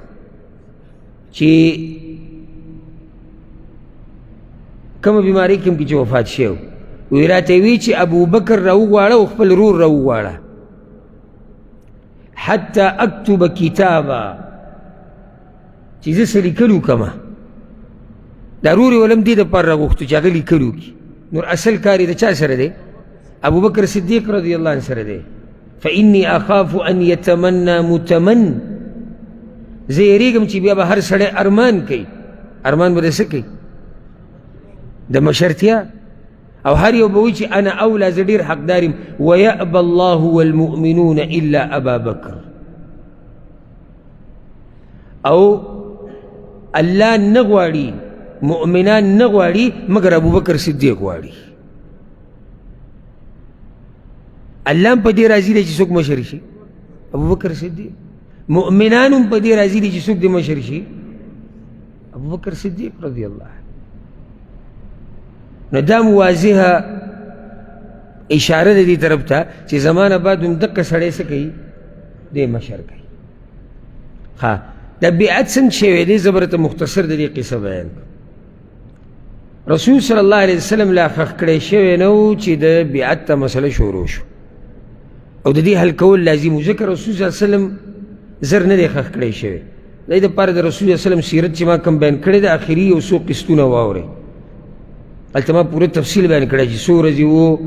چې کومه بیمارۍ کوم کې چې وفات شوی، وایي راته وایي چې ابوبکر راوغواړه او خپل ورور راوغواړه حتی اکتب کتابا، چې زه څه لیکل وکړم. دا ورور یې ولم دې دپاره راغوښتو چې هغه لیکل وکړي. نور اصل کار یې د چا سره دی؟ ابوبکر صدیق رضی الله عنه سره دی. فإني أخاف أن يتمنى متمن، زه یېرېږم چې بیا به هر سړی ارمان کوي. ارمان به د څه کوي؟ د مشرتیا. او هر یو به وایي چې انا اولا، زه ډېر حقدار یم. ویأبى الله والمؤمنون الا ابا بکر، او الله نه غواړي، مؤمنان نه غواړي مګر ابوبکر صدیق غواړي. الله هم په دې راضي دی چې څوک مشر شي، ابوبکر صدیق. مؤمنان هم په دې راضي دي چې څوک دې مشر شي، ابوبکر صدیق رضی الله عنه. نو دا واضحه اشاره ده دې طرف ته چې زمانه بعد هم دقه سړی څه کوي، دی مشر کوي. ښه، دا بیعت څنګه شوی دی، زه به درته مختصر د دې قصه بیان کړم. رسول صلی الله علیه وسلم لا ښخ کړی شوی نه و چې د بیعت ته مسله شروع شو او د دې حل کول لازم و، ځکه رسول صلی الله علیه وسلم زر نه دی ښخ کړی شوی. د دې دپاره د رسول صلی الله علیه وسلم سیرت چې ما کوم بیان کړی دی، اخري یو څو قسطونه واورئ. هلته ما پوره تفصیل بیان کړی چې څو ورځې و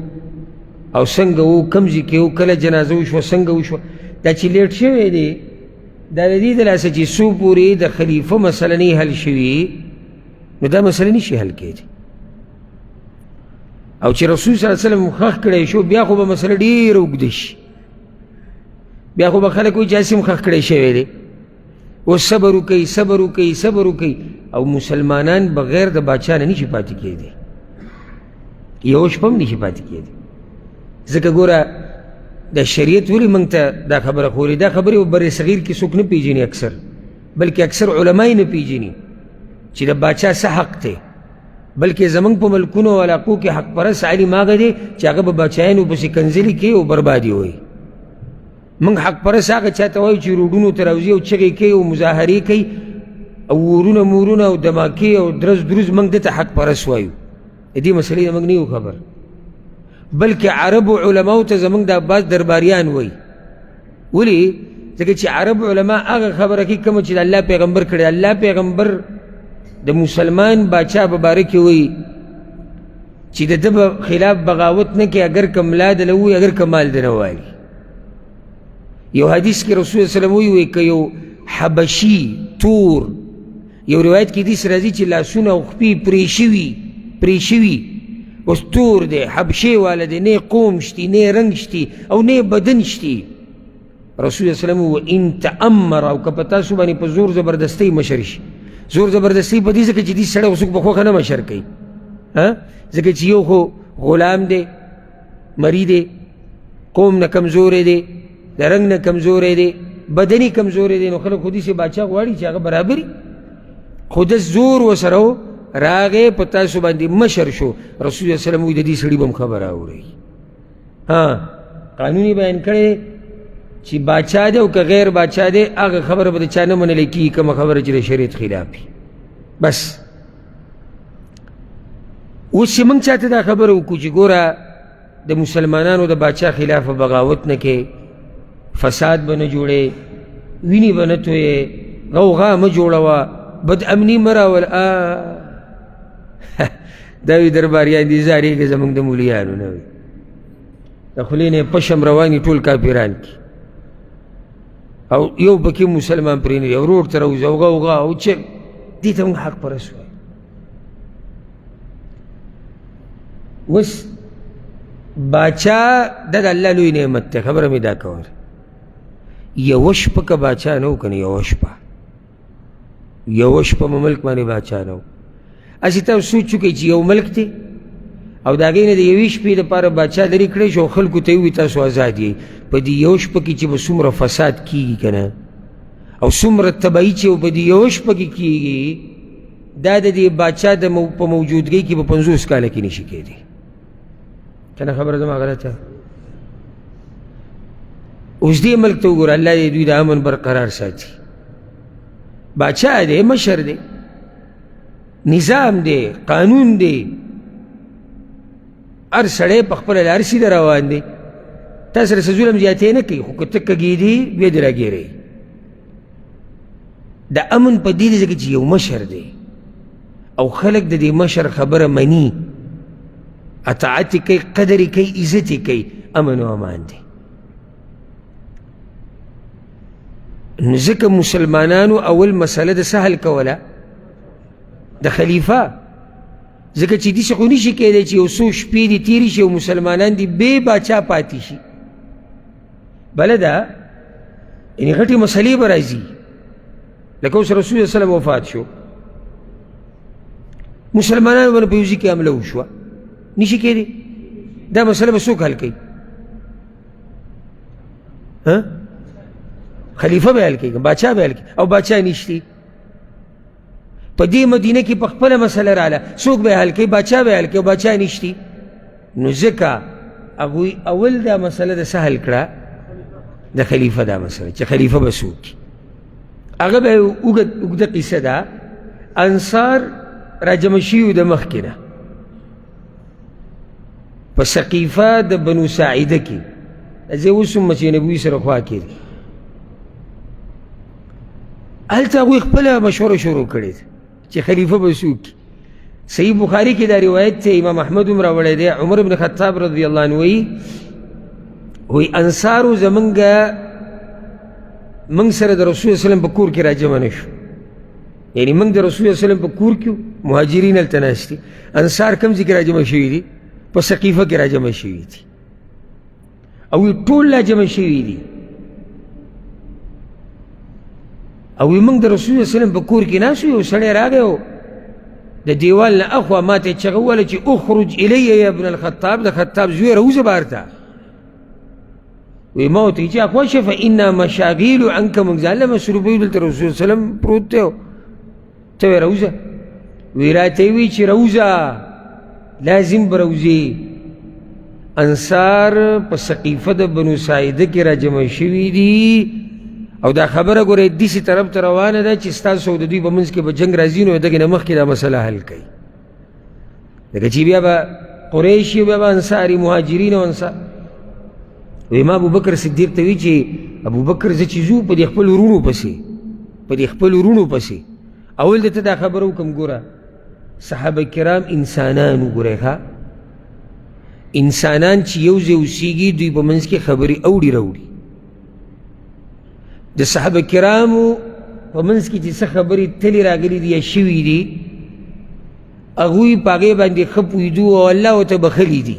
او څنګه و، کوم ځای کې و، کله جنازه وشوه، څنګه وشوه. دا چې لیټ شوی دی دا د دې د لاسه چې څو پورې د خلیفه مسله نه حل شوي، نو دا مسله نشي حل کېدی. او چې رسول صلی الله علیه وسلم ښخ کړی شو، بیا خو به مسله ډېره اوږده شي، بیا خو به خلک وایي چې هسې هم ښخ کړی شوی دی، اوس صبر وکړئ، صبر وکړئ، صبر وکړئ. او مسلمانان بغیر د باچا نه نشي پاتې کېدی، یو شپه هم نشي پاتې کېدی. ځکه ګوره د شریعت ولې موږ ته دا خبره ښولې، دا خبرې په بر صغیر کې څوک نه پېژني اکثر، بلکې اکثر علما یې نه پېژني چې د باچا څه حق دی. بلکې زموږ په ملکونو او علاقو کې حق پرست عالم هغه دی چې هغه به باچایانو پسې کنځلې کوي او بربادي وایي. موږ حق پرست هغه چا ته وایو چې روډونو ته راوځي او چغې کوي او مظاهرې کوي او ورونه مورونه او دماکې او درز دروز، موږ ده ته حق پرست وایو. د دې مسلې نه موږ نه یو خبر. بلکې عربو علماو ته زموږ د عباس درباریان وایي. ولې؟ ځکه چې عرب علما هغه خبره کوي کومه چې د الله پیغمبر کړې. الله پیغمبر د مسلمان باچا په باره کې وایي چې د ده په خلاف بغاوت نه کوي، اګر که ملا د له ووایي، اګر که مال د نه والي. یو حدیث کې رسول الله صلی الله علیه وسلم وایي که یو حبشي تور، یو روایت کې داسې راځي چې لاسونه او خپې پرې شوي، اوس تور دی، حبشې والا دی، نه قوم شتي، نه رنګ شتي او نه بدن شتي. رسول الله صلی الله علیه وسلم وایي ان تأمر، او که په تاسو باندې په زور زبردستۍ مشر شي. زور زبردستۍ په دې ځکه چې دې سړی خو څوک په خوښه نه مشر کوي، ځکه چې یو خو غلام دی، مری دی، قوم نه کمزوری دی، د رنګ نه کمزوری دی، بدني کمزوری دی، نو خلک خو داسې باچا غواړي چې هغه برابري. خو د زور ورسره و، راغی په تاسو باندې مشر شو. رسول الله صلی الله علیه وسلم وایي د دې سړي به هم خبره اورئ. ها، قانون یې بیان کړی چې باچا دی او که غیر باچا دی، هغه خبره به د چا نه منل کېږي کومه خبره چې د شریعت خلاف وي. بس اوس چې موږ چاته دا خبره وکړو چې ګوره د مسلمانانو د باچا خلاف بغاوت نه کې، فساد به نه جوړې، وینې به نه تویې، غوغا مه جوړوه، بد امني مه راول، دا وي درباریان دي زارېږي زموږ د مولیانو نه وي، د خولې نه یې پشم رواني ټول کافران کي او یو پکې مسلمان پرې نه دی، او روډ ته راوځي او غوغا او چغ. دې ته موږ حق پرست وایو. اوس باچا دا د الله لوی نعمت دی، خبره مې دا کوله. یوه شپه که باچا نه و که نه، یوه شپه، یوه شپه په ملک باندې باچا نه و. هسې تاسو سوچ وکړئ چې یو ملک دی او د هغې نه د یوې شپې دپاره باچا لرې کړی شو او خلکو ته یې وویل تاسو ازاد یئ. په دې یوه شپه کې چې به څومره فساد کیږي که نه، او څومره تباهي چې په دې یوه شپه کې کیږي، دا د دې باچا د په موجودګۍ کې په 50 کاله کې نشي کېدی. که نه خبره زما غلطه؟ اوس دې ملک ته وګوره، الله دې دوی د امن برقرار ساتي. باچا دی، مشر دی، نظام دی، قانون دی، هر سړی په خپله لار سیده روان دی، تا سره څه ظلم زیاتی نه کوي، خو که ته کږېدې بیا دې راګېروي. د امن په دې ځای کې چې یو مشر دی او خلک د دې مشر خبره مني، اطاعت یې کوي، قدر یې کوي، عزت یې کوي، امن او امان دی. نو ځکه مسلمانانو اول مسله د څه حل کوله؟ د خلیفه. ځکه چې داسې خو نشي کېدی چې یو څو شپې دې تېرې شي او مسلمانان دې بې باچا پاتې شي. بله ده یعنې غټې مسلې به راځي، لکه اوس رسول الله وسلم وفات شو، مسلمانانو باندې په یو ځای کې حمله وشوه، نشي کېدی. دا مسله به څوک حل کوي؟ خلیفه به حل کوي، باچا به حل کوي، او باچا نشتی. په دې مدینه کې په خپله مسله راله، څوک به حل کوي؟ باچا به حل کوي، او باچا نشتی. نو ځکه هغوی اول دا مسله د څه حل کړه؟ د خلیفه دا مسله چې خلیفه به څوک. هغه به اوږده قصه ده. انصار راجمع شوي د مخکې نه په سقیفه د بنو ساعده کې، زه اوس هم مسجد نبوي سره خوا کې دی، هلته هغوی خپله مشوره شروع کړې ده چې خلیفه به څوک. صحیح بخاري کې دا روایت دی، امام احمد هم راوړی دی، عمر بن خطاب رضی الله عنه وایي، وایي انصارو زمونږ موږ سره د رسول الله په کور کې راجمع نه شو، یعنې موږ د رسول الله وسلم په کور کې، مهاجرین هلته ناست دي، انصار کوم ځای کې راجمع شوي دي؟ په سقیفه کې راجمع شوي دي، او ټول راجمع شوي دي. او موږ د رسول الله وسلم په کور کې ناست یو سړی راغی او د دیوال نه اخوا ما ته یې چغه ووهله چې اخرج الی یا ابن الخطاب، د خطاب زوی راوځه بهر ته. وی ما ورته چې اخوا شه فانا مشاغیل عنک، موږ ځان له مصروف یو، دلته رسول الله وسلم پروت دی، ته وایې راوځه. وی راته یې وویل چې راوځه، لازم به راوځې. انصار په سقیفه د بنو ساعده کې راجمع شوي دي، او دا خبره ګورئ داسې طرف ته روانه ده چې ستاسو او د دوی په منځ کې به جنګ راځي، نو دغې نه مخکې دا مسله حل کوي. لکه چې بیا به قریش بیا به انصاري مهاجرین او انصار. وایي ما ابوبکر صدیق ته وی چې ابوبکر زه چې ځو په دې خپل وروڼو پسې، په دې خپل وروڼو پسې اول درته دا خبره وکړم. ګوره صحابه کرام انسانان وګورئ، ښه انسانان چې یو ځای اوسېږي دوی په منځ کې خبرې اوړي راوړي. د صحابه کرامو په منځ کې چې څه خبرې تلې راغلي دي یا شوي دي، هغوی په هغې باندې ښه پوهېدو او الله ورته بښلي دي.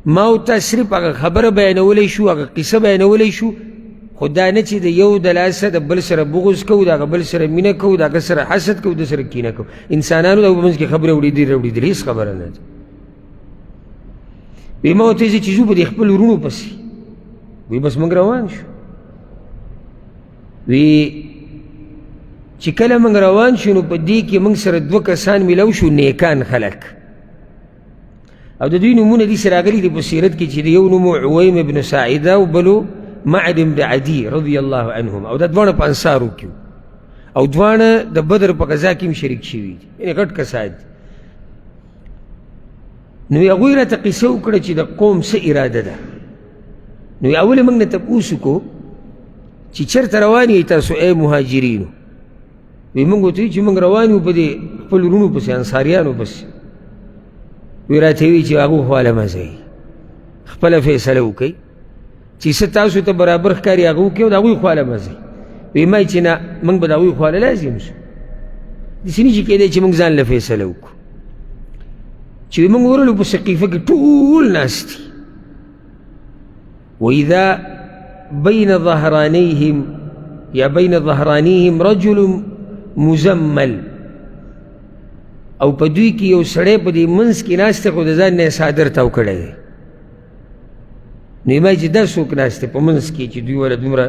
ما او تا صرف هغه خبره بیانولی شو، هغه قصه بیانولی شو، خو دا نه چې د یو د لاسه د بل سره بغض کوو، د هغه بل سره مینه کوو، د هغه سره حسد کوو، د سره کینه کوو. انسانانو د په منځ کې خبرې اورېدلې راوړېدلې، هېڅ خبره نه ده. وایي ما ورته چې ځو په دې خپل وروڼو پسې. وایي بس موږ روان شو. وایي چې کله موږ روان شو نو په دې کې موږ سره دوه کسان میلاو شو، نیکان خلک، او د دوی نومونه داسې راغلي دي په سیرت کې چې د یو نوم عویم بن ساعده او بل معد بن عدي رضی الله عنهم، او دا دواړه په انصارو کې او دواړه د بدر په غذا کې هم شریک شوي دي، یعنې غټ کسان دي. نو هغوی راته قصه وکړه چې د قوم څه اراده ده. نو اول موږ نه تپوس وکړو چې چېرته روان یئ تاسو ای مهاجرینو؟ وی موږ ورته ویل چې موږ روان یو په دې خپل وروڼو پسې، انصاریانو پسې. وی راته ویل چې هغو خواله مه ځئ، خپله فیصله وکړئ چې څه تاسو ته برابر ښکاري هغه وکړئ او د هغوی خواله مه ځئ. وی ما چې نه، موږ به د هغوی خواله لازم شو، داسې نه شي کېدی چې موږ ځان له فیصله وکړو. چې موږ ورغلو په سقیفه کې ټول ناست دي، وإذا بين ظهرانيهم یا بین ظهرانیهم رجل مزمل، او په دوی کې یو سړی په دې منځ کې ناست دی، خو د ځان نه یې څادر تاو کړی دی. نو ما چې دا څوک ناست دی په منځ کې چې دوی وله دومره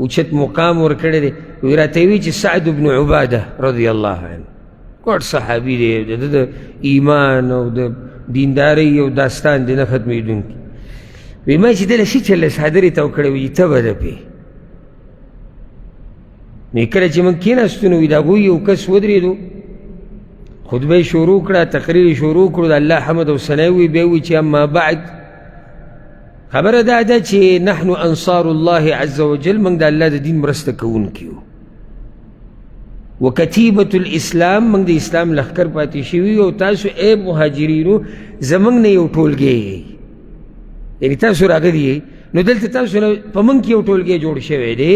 اوچت مقام ورکړی دی؟ وایي راته یې ویل چې سعد بن عباده رضی الله عنه ګډ صحابي دی، د ده د ایمان او د دیندارۍ یو داستان دی نه ختمېدونکی. وایي ما چې دله څه چل څادر یې تاو کړی، وایي تبه ده پې. نو کله چې موږ کېناستو نو وایي د هغوی یو کس ودرېدو، خطبه یې شروع کړه، تقریر یې شروع کړو، د الله حمد او ثنا یې وویل. بیا وویل چې اما بعد، خبره دا ده چې نحن انصار الله عز وجل، موږ د الله د دین مرسته کوونکي یو، وکتیبة الاسلام، موږ د اسلام لښکر پاتې شوي یو، تاسو ای مهاجرینو زموږ نه یو ټولګی یئ، یعنې تاسو راغلي یئ، نو دلته تاسو نه په موږ کې یو ټولګی جوړ شوی دی،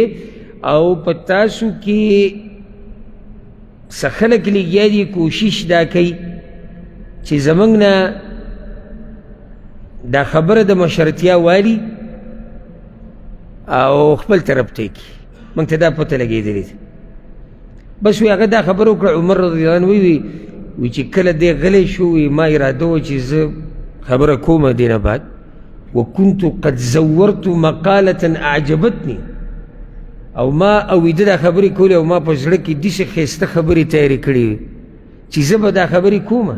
او په تاسو کې څه خلک لګیا دي کوشش دا کوي چې زموږ نه دا خبره د مشرتیا والي او خپل طرف ته کړي. موږ ته دا پته لګېدلې ده. بس وی هغه دا خبره وکړه. عمر رضی الله عنه وی وی چې کله دی غلی شو، وی ما اراده وه چې زه خبره کومه دې نه بعد، وكنت قد زورت مقالة أعجبتني، او ما اویده دا خبرې کولې او ما په زړه کې داسې ښایسته خبرې تیارې کړې وې چې زه به دا خبرې کومه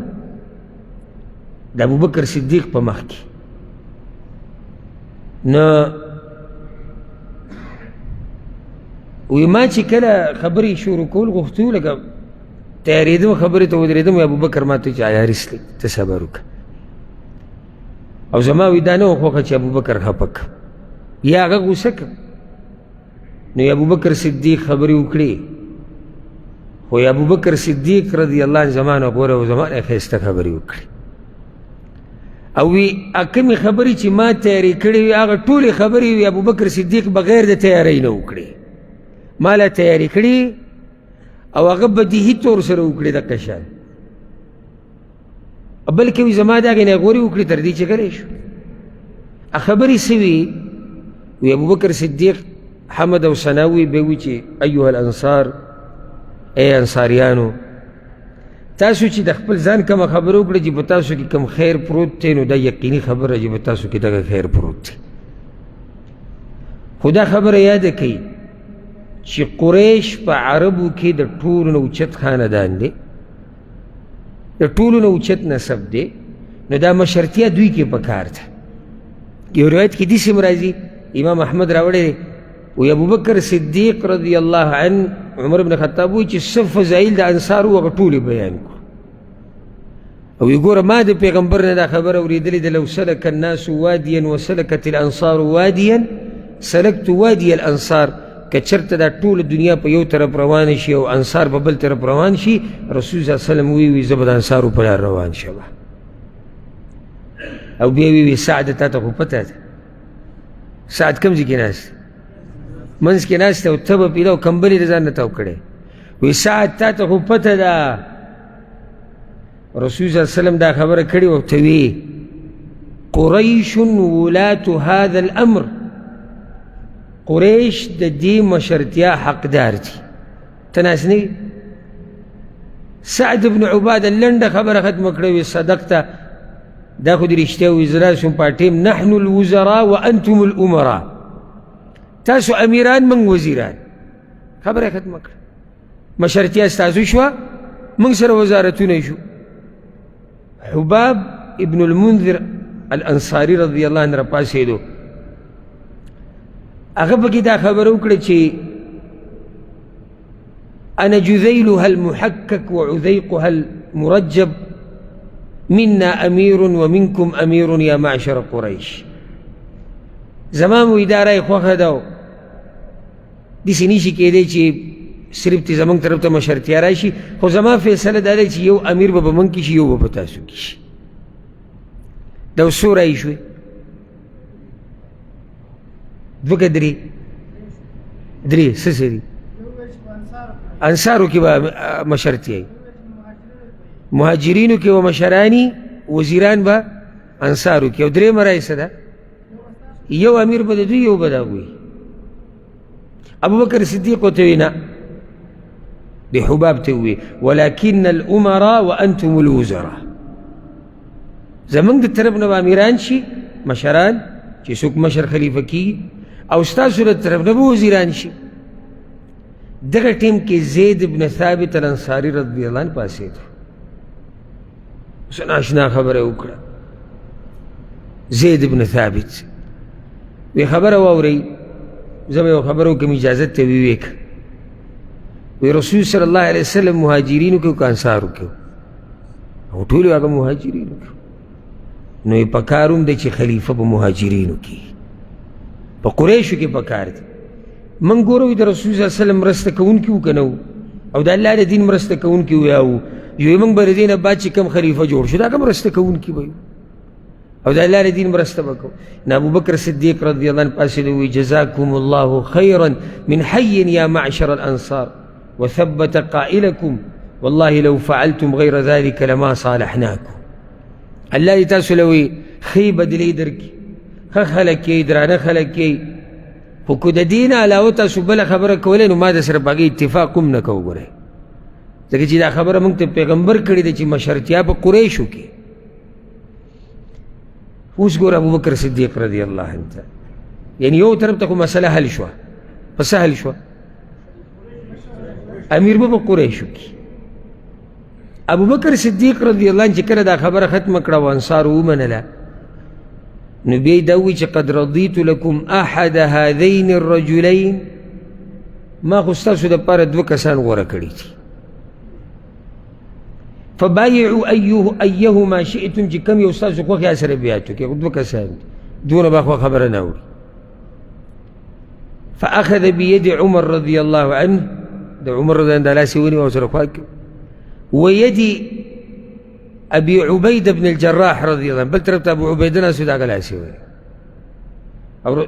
د ابوبکر صدیق په مخ کې. نو وی ما چې کله خبرې شروع کول غوښتو، لکه تیارېدم خبرې ته ودرېدم، وی ابوبکر ما ته چې عیاري سلی ته صبر وکړه. او زما وی دا نه وه خوښه چې ابوبکر خفه کړم یا هغه غوسه کړم. نو ابوبکر صدیق خبرې وکړې، خو ابوبکر صدیق رضی الله عنه زما نه غوره او زما نه ښایسته خبرې وکړې. او وی کومې خبرې چې ما تیارې کړې وې هغه ټولې خبرې وی ابوبکر صدیق بغیر د تیارۍ نه وکړې، ما لا تیارې کړې او هغه بدیهي طور سره وکړې دقه شان، بلکې وی زما د هغې نه غورې وکړې تر دې چې غلی شو. خبرې څه وي؟ وی ابوبکر صدیق حمد او ثنا وی، بیا وی چې ایها الانصار، ای انصاریانو، تاسو چې د خپل ځان کومه خبره وکړه چې په تاسو کې کوم خیر پروت دی، نو دا یقیني خبره چې په تاسو کې دغه خیر پروت دی. خو دا خبره یاده کړئ چې قریش په عربو کې د ټولو نه اوچت خاندان دی، د ټولو نه اوچت نسب دی، نو دا مشرتیا دوی کې پکار ده. یو روایت کې داسې هم راځي، امام احمد راوړی دی، وایي ابوبکر صدیق رضی الله عنه عمر بن خطاب وایي چې څه فضایل د انصارو هغه ټول یې بیان کړو. او وایي ګوره ما د پیغمبر نه دا خبره اورېدلې ده، لو سلک الناس وادیا وسلکت الانصار وادیا سلکت وادي الانصار، که چېرته دا ټوله دنیا په یو طرف روانه شي او انصار په بل طرف روان شي، رسول صلی الله علیه وسلم وایي زه به د انصارو په لار روان شم. او بیا وایي سعد تا ته خو پته ده، سعد کوم ځای کې ناست دی؟ منځ کې ناست دی او تبه پیله او کمبلې د ځان نه تاو کړی. وایي سعد تا ته خو پته ده، رسول صلی الله علیه وسلم دا خبره کړې ورته وی قریش ولات هذا الامر، قریش د دې مشرتیا حقدار دي. ته ناست نه وي؟ سعد بن عباده لنډه خبره ختمه کړې، وي صدقته، دا خو دې رښتیا وي، زه راشم پاټیم، نحن الوزراء وانتم الامراء، تاسو امیران موږ وزیران. خبره ختمه کړه، مشرتیا ستاسو شوه، موږ سره وزارتونه شو. حباب ابن المنذر الانصاري رضی الله عنه راپاڅېدو، هغه پکې دا خبره وکړه چې أنا جذيلها المحكك وعذيقها المرجب، منا أمير ومنكم أمير يا معشر قريش. زما مو اداره یې خوښه ده، داسې نه شي کېدی چې صرف تې زموږ طرف ته مشرتیا راشي، خو زما فیصله دا ده چې یو امیر به په موږ کې شي، یو به په تاسو کې شي. دا اوس څو رایې شوې؟ دوه که درې؟ درې. څه څه دي؟ انصارو کې به مشرتیا وي، مهاجرینو کې به مشراني، وزیران به انصارو کې، او درېیمه رایه څه ده؟ یو امیر به د دوی، یو به د هغوی. ابوبکر صدیق ورته وایي نه، د حباب ته ووی ولكن الامراء وانتم الوزراء. زمونږ د طرف نه به امیران شي، مشران چې څوک مشر خلیفه کیږي، او ستاسو له طرف نه به وزیران شي. دغه ټیم کې زید بن ثابت الانصاري رضی الله عنه پاڅېدو، څه ناشنا خبره یې وکړه. زید بن ثابت وی خبره واورئ، زه به یوه خبره وکړم، اجازه ته ویې کړه. وی رسول صلی الله علیه وسلم مهاجرینو کې که انصارو کې؟ او ټولو هغه مهاجرینو کې. نو یې پکار هم دی چې خلیفه په مهاجرینو کې، په قریشو کې پکار دی. موږ ګورو د رسول صلی الله علیه وسلم مرسته کوونکي وو که نه وو، او د الله د دین مرسته کوونکي وو یا وو. یو موږ به د دې نه بعد چې کوم خلیفه جوړ شو، دا کوم مرسته کوونکي به یو او د الله د دین مرسته به کوو. نو ابوبکر صدیق رضی الله عنه پاڅېده ووایي جزاکم الله خیرا من حی یا معشر الانصار وثبت قائلكم والله لو فعلتم غير ذلك لما صالحناكم. الله دې تاسو له وایي ښې بدلې درکړي، ښه خلک یئ، درانه خلک یئ، خو که د دې نه علاوه تاسو بله خبره کولی نو ما د سره په هغې اتفاق هم نه کوو. ګورئ، ځکه چې دا خبره موږ ته پیغمبر کړې ده چې مشرتیا په قریشو کې. اوس ګوره ابوبکر صدیق رضی الله عنه ته، یعنی یو طرف ته خو مسله حل شوه، په څه حل شوه؟ امیر به په قریشو کې. ابوبکر صدیق رضی الله عنه چې کله دا خبره ختمه کړه او انصارو ومنله، نو بیا یې دا وویل چې قد رضیت لکم احد هذین الرجلین، ما خو ستاسو دپاره دوه کسان غوره کړي دي، فبایعوا ایهما شئتم، چې کوم یو ستاسو خوښ یې سره بیعت وکړي. خو دوه کسان دي، دونه به خو خبره نه اوري. فأخذ بيد عمر رضي الله عنه، د عمر رضی الله عنه لاس یې ونیو او سره خوا کړ، ويد أبي عبيد بن الجراح رضي الله عنه، بل طرف ته أبو عبيده ناست و، د هغه لاس یې ونیو،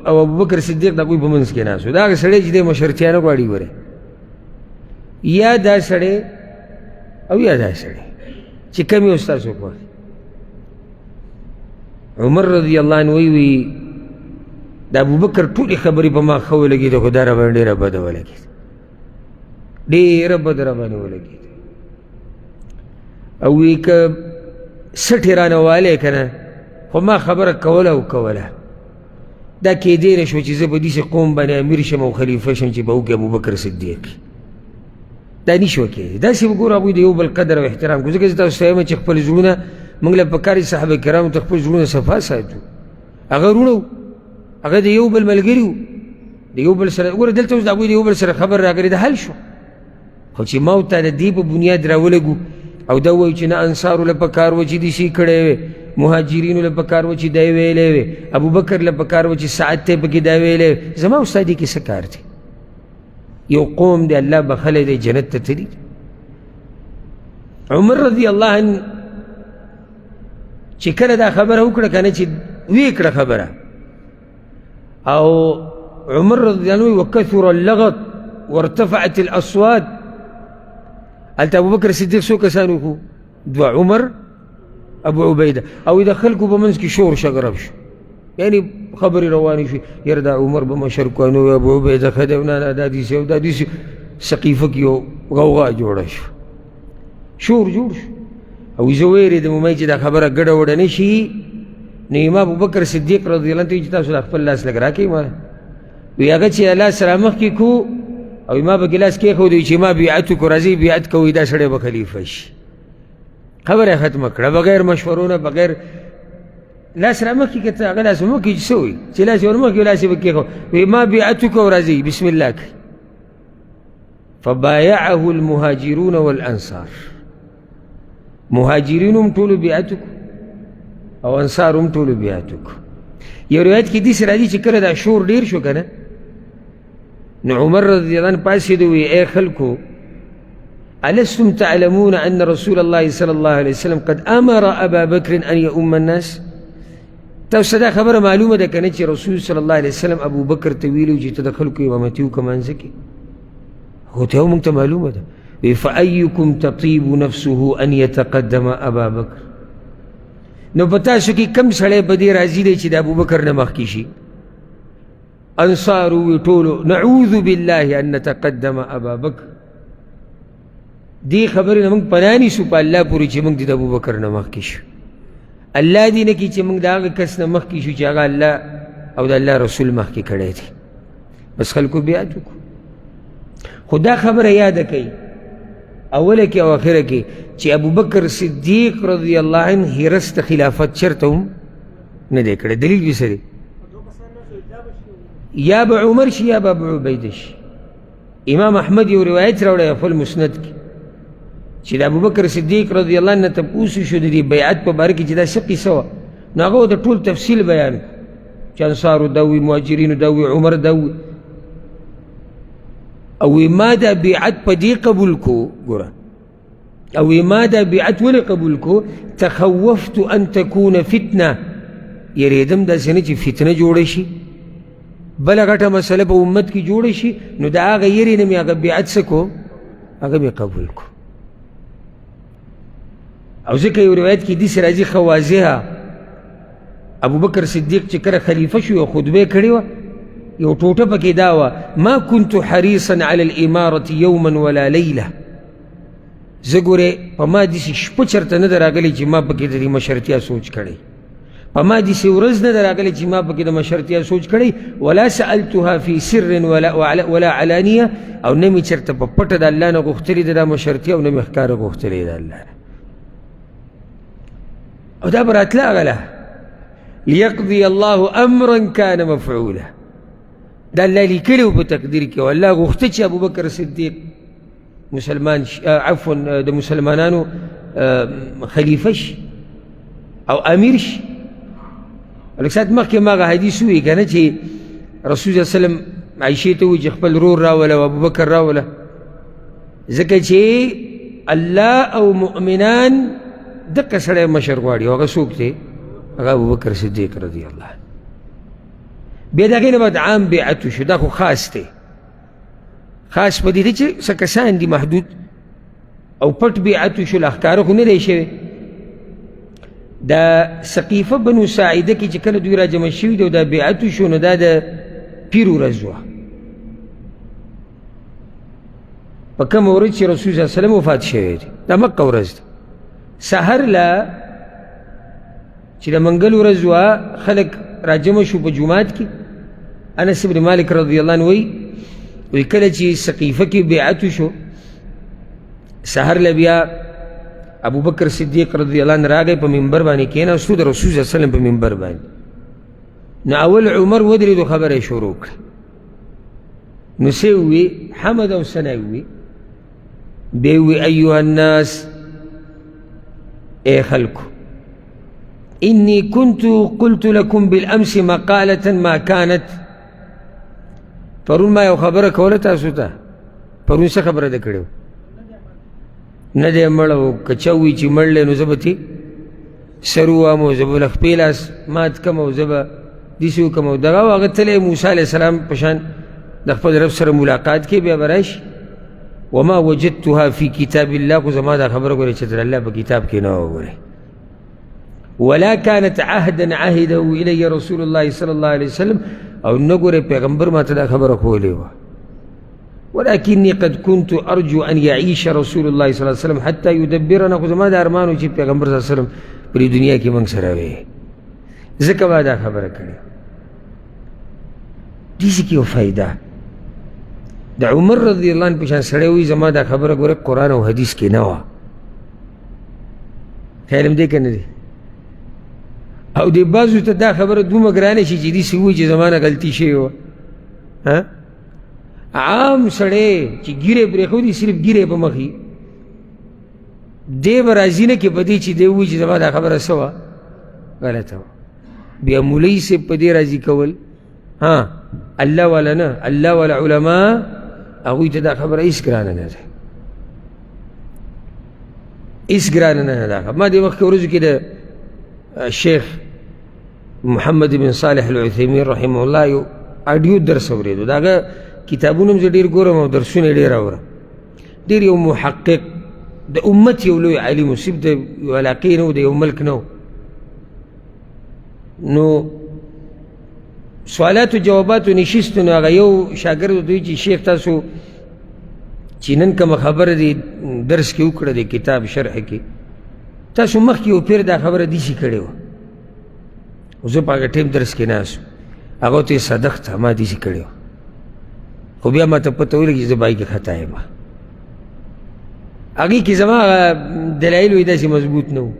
او ابوبکر صدیق د هغوی په منځ کې ناست و. دا هغه سړی چې دی مشرتیا نه غواړي، ګورې، یا دا سړی او یا دا سړی چې کوم یو ستاسو خوښ. عمر رضی الله عنه وی د ابوبکر ټولې خبرې په ما ښه ولګېده، خو دا راباندې ډېره بده ولګېده، ډېره بده راباندې ولګېده. او وی که سټې رانه والی که نه، خو ما خبره کوله او کوله. دا کېدی نه شوه چې زه په داسې قوم باندې امیر شم او خلیفه شم چې به وکړي ابوبکر صدیق. دا نشوه کېدی. داسې وګوره هغوی د یو بل قدر او احترام کوو. ځکه زه تاسو ته وایم چې خپل زړونه موږ له پکار دي صحابه کرامو ته خپل زړونه صفا ساتو. هغه وروڼه وو، هغه د یو بل ملګري وو، د یو بل سره وګوره دلته اوس د هغوی د یو بل سره خبر راغلې ده، حل شو. خو چې ما او تا د دې په بنیاد راولګو او دا وایو چې نه انصارو له پکار وه چې داسې کړی وی، مهاجرینو له پکار وه چې دا یې ویلی وی، ابوبکر له پکار وه چې سعد ته یې پکې دا ویلی وی، زما او ستا دې کې څه کار دی؟ یو قوم دی الله بخښلی دی، جنت ته تللی. عمر رضی الله عنه چې کله دا خبره وکړه که نه، چې ویې کړه خبره، او عمر رضی الله عنه وکثر اللغط وارتفعت الاصوات. هلته ابوبکر صدیق څو کسان وخو؟ دوه، عمر ابو عبیده. او د خلکو په منځ کې شور شګرب شو، یعنی خبرې روانې شوې، یاره دا عمر به مشر کو، نو ابو عبیده ښه دی، نه نه دا داسې او دا داسې. سقیفه کې یو غوغا جوړه شوه، شور جوړ شو. او زه ویرېدم، ما چې دا خبره ګډه وډه نه شي. نو امام ابوبکر صدیق رضی الله عنه چې تاسو د خپل لاس لږ راکړئ ما، وی هغه چې لاس رامخکې کړو او ما پکې لاس کېښود، چې ما بیعت وکړو، راځئ بیعت کوئ، دا سړی به خلیفه شي. خبره یې ختمه کړه بغیر مشورو نه، بغیر لاس رامخکې کړه، ته هغه لاس مخکې چې څه وایي، چې لاس یې ورمخکې لاس یې پکې کېښود، وی ما بیعت وکړو، راځئ بسم الله کوي. فبايعه المهاجرون والانصار. مهاجرین هم ټولو بیعت وکړو او انصار هم ټولو بیعت وکړو. یو روایت کې داسې راځي چې کله دا شور ډېر شو که نه، نو عمر رضی الله عنه پاڅېدو، وایي ای خلکو، ألستم تعلمون أن رسول الله صلى الله عليه وسلم قد أمر أبا بكر أن يؤم الناس؟ تاسو دا خبره معلومه ده که نه چې رسول صلی الله علیه وسلم ابوبکر ته ویلي چې ته د خلکو امامتي وکړه منځ کې؟ هو ته موږ ته معلومه ده. وی فأيكم تطيب نفسه أن يتقدم أبا بکر، نو په تاسو کې کم سړی په دې راضي دی چې د ابوبکر نه مخکې شي؟ انصارو وی ټولو نعوذ بالله أن نتقدم أبا بکر. دې خبرې نه موږ پناه نیسو په الله پورې چې موږ دې د ابوبکر نه مخکې شو. الله دې نه کړي چې موږ د هغه کس نه مخکې شو چې هغه الله او د الله رسول مخکې کړی دی. بس خلکو بیعت وکړو. خو دا خبره یاده کوي اوله کې او اخره کې چې ابوبکر صدیق رضی الله عنه حرص د خلافت چېرته هم نه دی کړی. دلیل یې څه دی؟ یا به عمر شي یا به ابو عبیده شي. امام احمد یو روایت راوړی خپل مسند کې چې د ابوبکر صدیق رضی الله عنه تپوس شو د دې بیعت په باره کې چې دا څه قصه وه، نو هغه ورته ټول تفصیل بیان کړو چې انصارو دا وي، مهاجرینو دا وي، عمر دا وي، او ما دا بیعت په دې قبول کو. ګوره، او ما دا بیعت ولې قبول کو؟ تخوفت ان تکون فتنه، یریدم داسې نه چې فتنه جوړه شي، بله غټه مسله په امت کې جوړه شي، نو د هغه یرې نه مې هغه بیعت څه کو، هغه مې قبول کو. او ځکه یو روایت کې داسې راځي ښه واضحه، ابوبکر صدیق چې کله خلیفه شو یو خطبه یې کړې وه، یو ټوټه پکې دا وه، ما كنت حریصا علی الامارة یوما ولا لیله. زه ګورې په ما داسې شپه چېرته نه ده راغلې چې ما پکې د دې مشرتیا سوچ کړی، په ما داسې ورځ نه ده راغلې چې ما پکې د مشرتیا سوچ کړی، ولا سألتها فی سر ولا علانیه، او نه مې چېرته په پټه د الله نه غوښتلې ده دا مشرتیا، او نه مې ښکاره غوښتلې ده الله نه. او دا به راتله هغه له لیقضي الله امرا کان مفعولا، دا الله لیکلی و په تقدیر کې، او الله غوښته چې ابوبکر صدیق مسلمان شي، عفوا د مسلمانانو خلیفه شي او امیر شي. لږ ساعت مخکې ما هغه حدیث ووایي که نه چې رسول صلی الله علیه وسلم عایشې ته ووایي چې خپل ورور راوله او ابوبکر راوله، ځکه چې الله او مؤمنان دقه سړی مشر غواړي، او هغه څوک دی؟ هغه ابوبکر صدیق رضی الله عنه. بیا د هغې نه بعد عام بیعت وشو. دا خو خاص دی، خاص په دې دی چې څه کسان دي محدود، او پټ بیعت وشو، لا ښکاره خو نه دی شوی. د سقیفه بنو ساعده کې چې کله دوی راجمع شوي دي او دا بیعت وشو، نو دا د پیر ورځ وه، په کومه ورځ چې رسول صلی الله علیه وسلم وفات شوی دی، دا مکه ورځ ده. سحر له چې د منګل ورځ وه، خلک راجمع شو په جومات کې. انس بن مالک رضی الله عنه وایي، وایي کله چې سقیفه کې بیعت وشو، سحر له بیا ابوبکر صدیق رضی الله عنه راغی په منبر باندې کېناستو، د رسول صلی الله علیه وسلم په منبر باندې. نو اول عمر ودرېدو، خبره یې شروع کړه. نو څه یې وویې؟ حمد او ثنا یې وویې. بیا یې وویې ایها الناس، ای خلکو، إني كنت قلت لكم بالأمس مقالة ما كانت. پرون ما یو خبره کوله تاسو ته، پرون څه خبره ده کړې؟ نه دی مړ، او که چا ووایي چې مړ دی نو زه به ترې سر ووهم، او زه به له خپې لاس مات کړم، او زه به داسې وکړم، او دغه او هغه تللی موسی علیه السلام په شان د خپل رب سره ملاقات کوي، بیا به راشي. وما وجدتها في کتاب الله، خو زما دا خبره ګورې چې د الله په کتاب کې نه وه ګورې. ولا كانت عهدا عهده إلي رسول الله صلى الله عليه وسلم، او نه ګورې پیغمبر ما ته دا خبره ښوولې وه. ولكني قد كنت أرجو أن يعيش رسول الله صلى الله عليه وسلم حتى يدبرنا. خو زما د ارمان و چې پیغمبر صلی الله علیه وسلم په دې دنیا کې موږ سره وي، ځکه ما دا خبره کړې. دې کې یو فایده د عمر رضی الله عنه په شان سړی وایي زما دا خبره ګوره قرآن او حدیث کې نه وه. خیال هم دی که نه دی؟ او دې بعضو ته دا خبره دومره ګرانه شي چې داسې ووایي چې زما نه غلطي شوې وه. عام سړی چې ږیره یې پرېښودي، صرف ږیره یې په مخ وي، دی به راضي نه کړي په دې چې دی ووایي چې زما دا خبره څه وه، غلطه وه. بیا مولوي صاحب په دې راضي کول، ها الله والا نه، الله والا علما هغوی ته دا خبره هېڅ ګرانه نه ده، هېڅ ګرانه نه ده. دا ما دې مخکې ورځو کې د شیخ محمد بن صالح العثیمین رحمه الله یو اډیو درس اورېدو. د هغه کتابونه هم زه ډېر ګورم او درسونه یې ډېر اورم. ډېر یو محقق، د امت یو لوی عالم و، صرف د یو علاقې نه و، د یو ملک نه و. نو سوالاتو جواباتو نشست، نو هغه یو شاګرد ورته وایي چې شیخ تاسو چې نن کومه خبره دې درس کې وکړه، د کتاب شرح کې تاسو مخکې یو پیر دا خبره داسې کړې وه، خو زه په هغه ټایم درس کې ناست وم، هغه ته یې صدقته ما داسې کړې وه، خو بیا ما ته پته ولګي چې زه به هغې کې خطا یم. هغې کې زما هغه دلایل وي داسې مضبوط نه وو.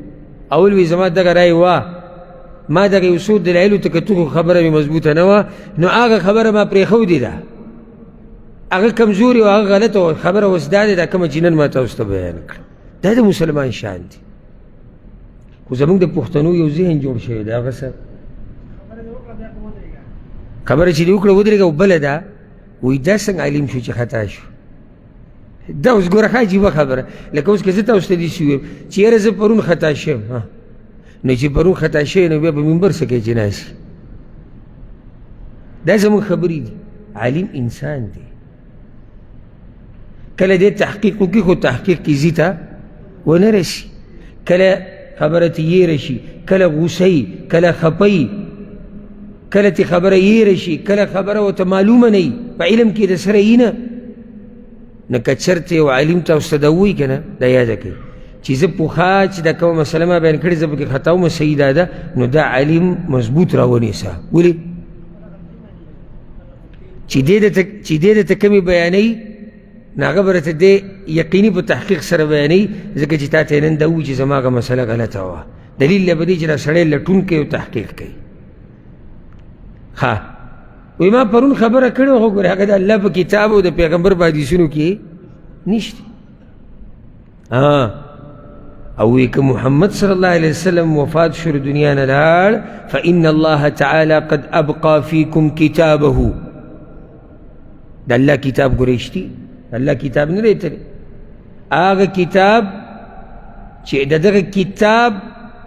اول وي زما دغه رای وه، ما دغه یو څو دلایلو ته کتو خو خبره مې مضبوطه نه وه، نو هغه خبره ما پرېښودې ده، هغه کمزوري او هغه غلطه وه. خبره اوس دا ده، دا کومه چې نن ما تاسو ته بیان کړه، دا د مسلمان شان دی. خو زموږ د پښتنو یو ذهن جوړ شوی دی، هغه څه خبره چې دې وکړه ودرېږه. او بله ده وایي دا څنګه عالم شو چې خطا شو؟ دا اوس ګوره ښه عجیبه خبره، لکه اوس که زه تاسو ته داسې ووایم چې یاره زه پرون خطا شوم، نو چې پرون خطا شوی نو بیا په منبر څه کوې چې ناست یې؟ دا زموږ خبرې دي. عالم انسان دی، کله دې تحقیق وکړي خو تحقیق کې ځي ته ونه رسي، کله خبره ترې هېره شي، کله غوسه وي، کله خپه وي، کله ترې خبره هېره شي، کله خبره ورته معلومه نه وي، په علم کې د سره یي نه. نو که چېرته یو عالم تاسو ته دا ووایي که نه، دا یاده کړئ چې زه پخوا چې دا کومه مسله ما بیان کړې زه پکې خطا وم، صحیح دا ده، نو دا عالم مضبوط راونیسه. ولې؟ چې دې درته کومې بیانوي نو هغه به درته دی یقیني په تحقیق سره بیانوي، ځکه چې تا ته یې نن دا ووایي چې زما هغه مسله غلطه وه، دلیل له به دی چې دا سړی لټون کوي او تحقیق کوي. ښه وایي ما پرون خبره کړې وه، خو ګورې هغه د الله په کتاب او د پیغمبر په حدیثونو کې نشته. او که محمد صلی الله علیه وسلم وفات شو دنیا نه لاړ، فإن الله تعالی قد أبقى فيكم كتابه. د الله کتاب ګورې شتي، الله کتاب نه دی تللی، هغه کتاب چې د دغه کتاب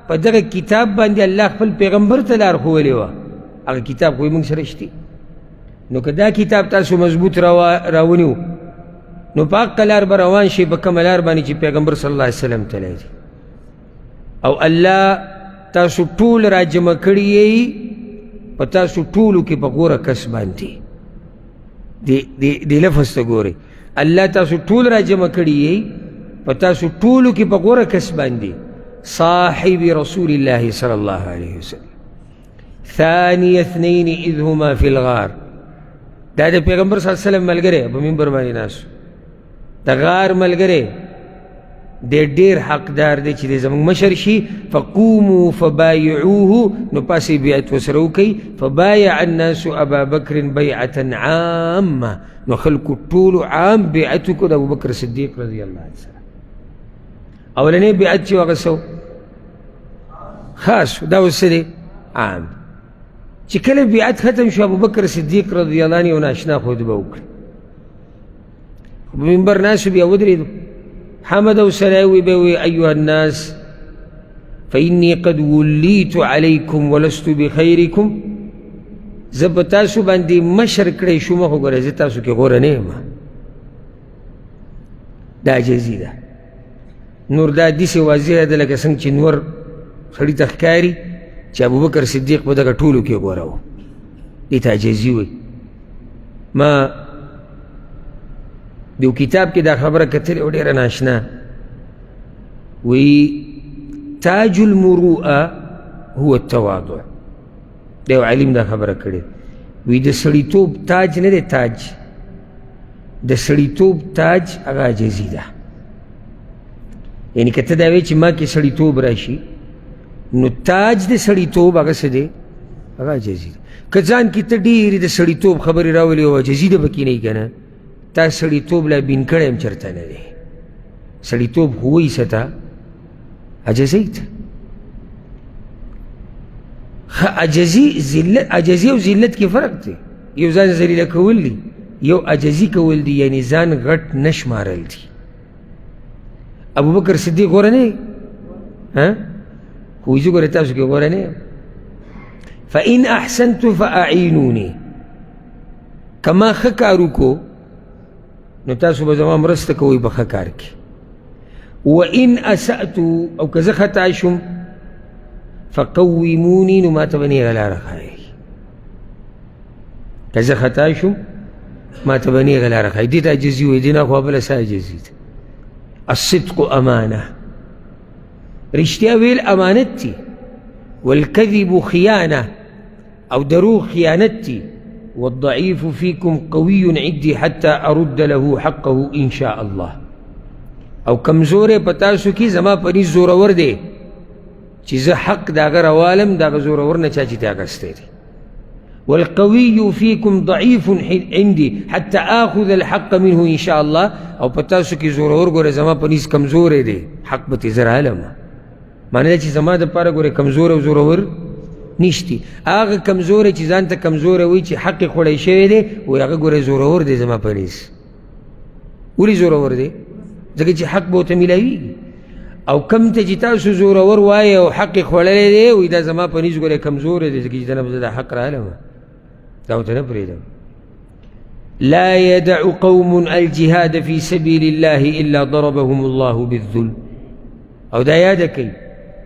په دغه کتاب باندې الله خپل پیغمبر ته لار ښوولې وه، هغه کتاب خو یې موږ سره شتي. نو که دا کتاب تاسو مضبوط راونیو نو په حقه لار به روان شئ، په کومه لار باندې چې پیغمبر صلی الله علیه وسلم تللی دی، او الله تاسو ټول راجمع کړي یئ په تاسو ټولو کې په غوره کس باندې. دې لفظ ته ګورئ، الله تاسو ټول راجمع کړي یئ په تاسو ټولو کې په غوره کس باندې، صاحب رسول الله صلی الله علیه وسلم، ثاني اثنين اذ هما في الغار. دا د پیغمبر صلی الله علیه وسلم ملګری په منبر باندې ناست، د غار ملګری دی، ډېر حقدار دی چې دی زموږ مشر شي. فقوموا فبايعوه، نو پاسې بیعت ورسره وکړئ. فبايع الناس ابا بکر بیعة عامة، نو خلکو ټولو عام بیعت وکړو د ابوبکر صدیق رضی الله عنه سره. اولنی بیعت چې هغه څه خاص، دا اوس څه دی؟ عام. چې کله بیعت ختم شو، ابوبکر صدیق رضی الله عنه یو ناشنا خطبه وکړه، په منبر ناست بیا ودرېدو، حمد او ثنا وی به وی ایها الناس فإني قد ولیت علیکم ولست بخیرکم. زه په تاسو باندې مشر کړی شوم، خو ګوره زه تاسو کې غوره نه یم. دا عاجزي ده. نور دا داسې واضح ده لکه څنګه چې نور سړي ته ښکاري چې ابوبکر صدیق په دغه ټولو کې غوره و. دې ته عاجزي وایي. ما د یو کتاب کې دا خبره کتلې وه، ډېره ناشنا، وایي تاج المروءه هو التواضع. د یو عالم دا خبره کړې، وایي د سړیتوب تاج نه دی تاج، د سړیتوب تاج هغه عاجزي ده. یعنی که ته دا وایې چې ما کې سړیتوب راشي، نو تاج د سړیتوب هغه څه دی؟ هغه عاجزي ده. که ځان کې ته ډېرې د سړیتوب خبرې راولې او عاجزي ده پکې نه وي که نه، تا سړیتوب لا بین کړی هم چېرته نه دی. سړیتوب خو وایي څه ته؟ عاجزۍ ته. ښه عاجزي ذلت، عاجزي او ذلت کې فرق دی. یو ځان ذلیله کول دي، یو عاجزي کول دي، یعنی ځان غټ نه شمارل دي. ابوبکر صدیق غوره نه ها؟ خو زه ګوره تاسو کې غوره نه یم. فإن احسنت فأعینوني، که ما ښه کار وکړو نو تاسو به زما مرسته کوئ په ښه کار کې. وإن اسأت، او که زه خطا شوم، فقوموني، نو ما ته به نېغه لاره ښایئ. که زه خطا شوم ما ته به نېغه لاره ښایي. دې ته عاجزي وایي، دې نه خو بله څه عاجزي ده. الصدق امانه، رښتیا ویل امانت دی. والکذب خیانه، او دروغ خیانت دی. والضعيف فيكم قوي عندي حتى أرد له حقه إن شاء الله. او کمزوری په تاسو کې زما په نزد زورور دی چې زه حق د هغه راوالم، د هغه زورور نه چا چې ته اخیستی دی. والقوي فيكم ضعيف عندي حتى آخذ الحق منه إن شاء الله. او په تاسو کې زورور ګوره زما په نزد کمزوری دی، حق به ترې زه رالم. معنی دا چې زما دپاره ګوره کمزوری او زورور نشتی. هغه کمزوری چې ځان ته کمزوری وایي چې حق یې خوړی شوی دی، وایي هغه ګوره زورور دی زما په نزد. ولې زورور دی؟ ځکه چې حق به ورته میلاویږي. او کم ته چې تاسو زورور وایئ او حق یې خوړلی دی، وایي دا زما په نزد ګوره کمزوری دی، ځکه چې دا نه به زه دا حق رالم، دا ورته نه پرېږدم. لا يدع قوم الجهاد في سبيل الله إلا ضربهم الله بالذل. او دا یاده کړئ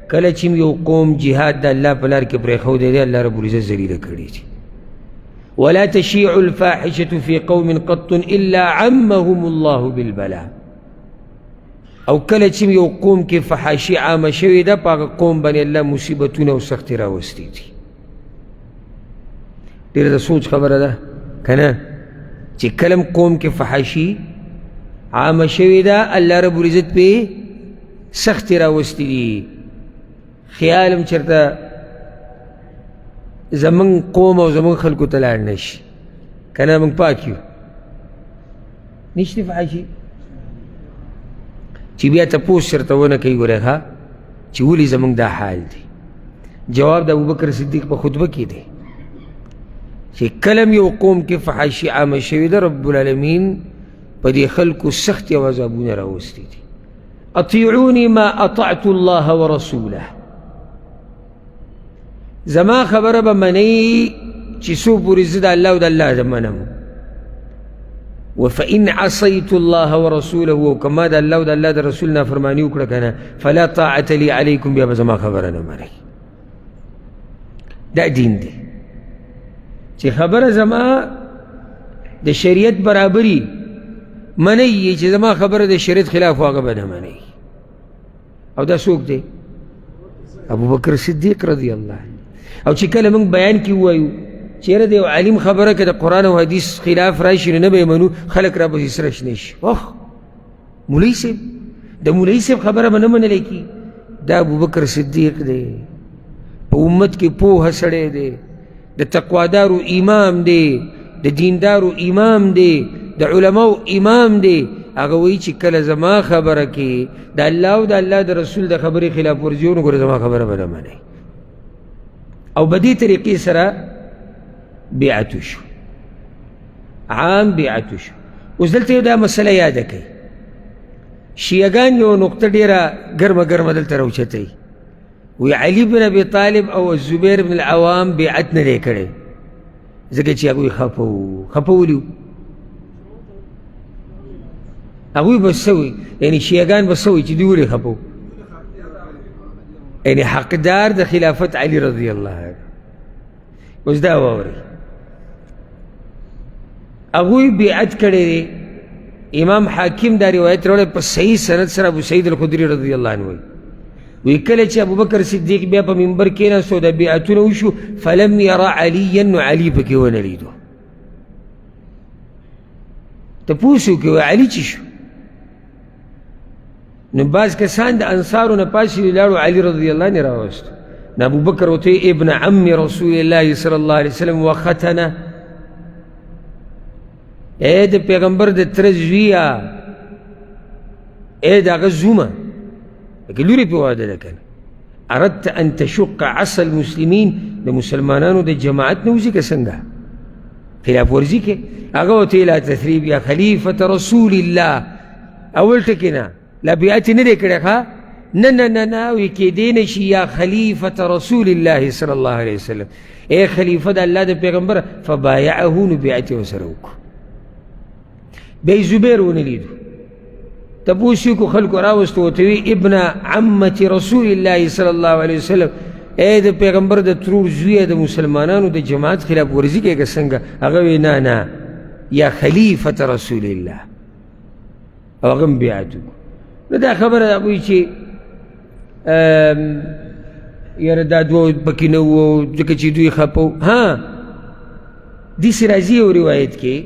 کله چې یو قوم جهاد د الله په لار کې پرېښودی دی، الله رب العزت ذلیله کړی دی. ولا تشيع الفاحشة في قوم قط إلا عمهم الله بالبلاء. او کله چې یو قوم کې فحاشي عامه شوې ده، په هغه قوم باندې الله مصیبتونه او سختې راوستي دي. ډېره د سوچ خبره ده که نه، چې کله هم قوم کې فحاشي عامه شوې ده، الله رب العزت پې سختې راوستي دي. خیال هم چېرته زمونږ قوم او زمونږ خلکو ته لاړ نه شي، که نه موږ پاک یو. نشته فحاشي چې بیا تپوس چېرته ونه کوي ګورې ښه چې ولې زمونږ دا حال دی. جواب د ابوبکر صدیق په خطبه کې دی چې کله هم یو قوم کې فحاشي عامه شوې ده، رب العالمین په دې خلکو سختې او عذابونه راوستي دي. اطیعوني ما اطعت الله ورسوله، زما خبره به منئ چې څو پورې زه د الله او د الله منم. وفإن عصيت الله ورسوله، وكما د الله او د الله د رسول نافرماني وکړه که نه، فلا طاعة لي عليكم، بیا به زما خبره نه منئ. دا دین دی چې خبره زما د شریعت برابري منئ یې، چې زما خبره د شریعت خلاف هغه به نه منئ. او دا څوک دی؟ ابوبکر صدیق رضی الله عنه. او چې کله موږ بیان کې ووایو چېرې د یو عالم خبره که د قرآن او حدیث خلاف راشي نو نه به یې منو، خلک راپسې سره شنه شي. وخ مولوي صاحب، د مولوي صاحب خبره به نه منلی کېږي. دا ابوبکر صدیق دی، په امت کې پوهه سړی دی، د تقوادارو امام دی، د دیندارو امام دی، د علماو امام دی. هغه وایي چې کله زما خبره کې د الله او د الله د رسول د خبرې خلاف ورزي نو ګوره زما خبره به نه منئ. او په دې طریقې سره بیعت وشو، عام بیعت وشو. اوس دلته یو دا مسله یاده کړئ، شیعګان یو نقطه ډېره ګرمه ګرمه دلته راوچتوي، وی علی بن ابي طالب او الزبیر بن العوام بیعت نه دی کړی، ځکه چې هغوی خفه وو. خفه ولي وو؟ هغوی به څه وایي؟ یعنې شیعګان به څه وایي چې دوی ولې خفه وو؟ یعنې حقدار د خلافت علی رضی الله عنه. اوس دا واورئ، هغوی بیعت کړی دی. امام حاکم دا روایت راوړی په صحیح سند سره، ابو سعید الخدري رضی الله عنه وایي، وی کله چې ابوبکر صدیق بیا په منبر کېناستو د بیعتونه وشو، فلم یرا علیا، نو علی پکې ونه لیدو. تپوس وکړي وایي علي چې شو؟ نو بعض کسان د انصارو نه پاڅېدو لاړو، علي رضی الله عنه راوستو. نو ابوبکر ورته وایي ابن عم رسول الله صلی الله علیه وسلم وختنه، ای د پیغمبر د تره زویه، ای د هغه زومه، لکه لورې پې واده ده که نه، اردت ان تشق عصا المسلمین، د مسلمانانو د جماعت نه وځي که څنګه خلاف ورزي کې؟ هغه ورته لا تثریب یا خلیفة رسول الله، اول ټکی نه لا بیعت نه دی کړی، ښه نه نه نه نه، وایي کېدی نه شي یا خلیفة رسول الله صلی الله علیه وسلم، ای خلیفه د الله د پیغمبر. فبایعه، نو بیعت یې ورسره وکړو. بیا یې زبیر ونه لیدو، تپوس یې وکړو، خلکو راوستو، ورته وایي ابن عمة رسول الله صلی الله علیه وسلم، ای د پیغمبر د ترور زویه، د مسلمانانو د جماعت خلاف ورزي کوې که څنګه؟ هغه وایي نه نه، یا خلیفة رسول الله، او هغه هم بیعت وکړو. نو دا خبره هغوی چې یاره دا دوه پکې نه وو ځکه چې دوی خفه وو، ها داسې راځي یو روایت کې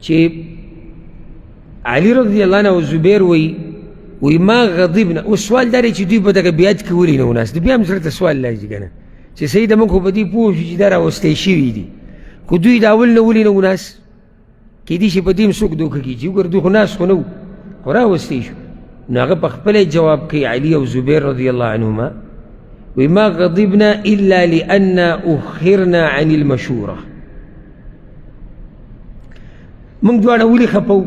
چې علی رضی الله عنه او زبیر وایي، وایي ما غضبنا. اوس سوال دا دی چې دوی په دغه بیعت کې ولې نه وو ناست؟ بیا هم زړه ته سوال راځي که نه چې صحیح ده، موږ خو په دې پوه شو چې دا راوستی شوي دي، خو دوی د اول نه ولې نه وو ناست؟ کیدای شي په دې هم څوک دوکه کړي چې وګوره دوی خو ناست خو نه وو، خو راوستی شو. نو هغه په خپله جواب کوي علی او زبیر رضی الله عنهما، وایي ما غضبنا الا لأننا اخرنا عن المشوره. موږ دواړه ولې خفه وو؟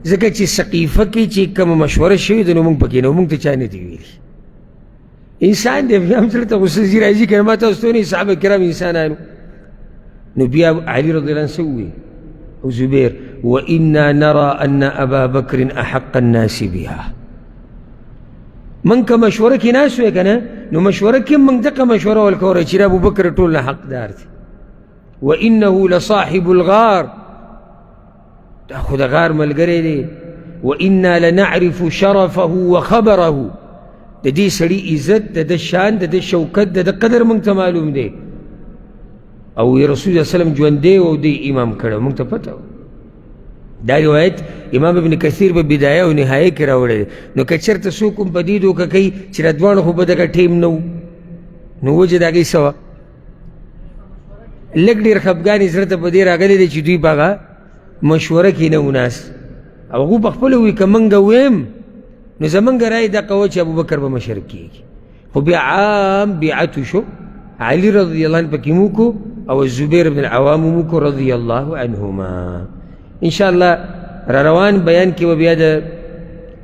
ځکه چې سقیفه کې چې کومه مشوره شوې ده نو موږ پکې نه وو، موږ ته چا نه دي ویلي. انسان دی، بیا هم زړه ته غوسه ځي راځي که نه، ما تاسو ته ونیسئ صحابه کرام انسانانو. نو بیا علی رضی الله عنه څه وویل او زبیر؟ وإنا نرى أن أبا بکر أحق الناس بها. موږ که مشوره کې ناست وی که نه، نو مشوره کې موږ دقه مشوره ورکوله چې ابوبکر ټول نه حقدار دی. وإنه لصاحب الغار، دا خو د غار ملګری دی. وإنا لنعرف شرفه وخبره، د دې سړي عزت، د ده شان، د ده شوکت، د ده قدر موږ ته معلوم دی. او رسول الله وسلم ژوندی او دی امام کړی، موږ ته پته وه. دا روایت امام ابن کثیر په بدایه او نهایه کې راوړی دی. نو که چېرته څوک هم په دې دوکه کوي چې دا دواړو خو به دغه ټیم نه و، نو وجه د هغې څه وه؟ لږ ډېر خفګان یې زړه ته په دې راغلی دی چې دوی په هغه مشوره کې نه وو ناست، او هغو په خپله وایي که موږ ویم نو زمونږ رایې دقه وه چې ابوبکر به مشر کېږي. خو بیا عام بیعت وشو، علی رضی الله عنه پکې مو کو او زبیر بن العوام مو کو رضی الله عنهما. ان شاء الله را روان بیان کې به بیا د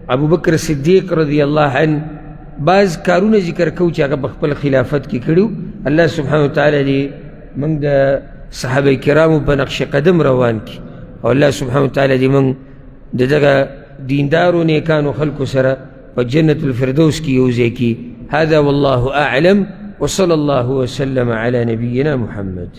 ابوبکر صدیق رضی الله عنه بعض کارونه ذکر کوو چې هغه په خپل خلافت کې کړي. الله سبحانه وتعالی دې موږ د صحابه کرامو په نقش قدم روان کړي، او الله سبحانه وتعالی دې موږ د دغه دیندارو نیکانو خلکو سره په جنت الفردوس کې یو ځای کړي. هذا والله أعلم، وصلى الله وسلم على نبينا محمد.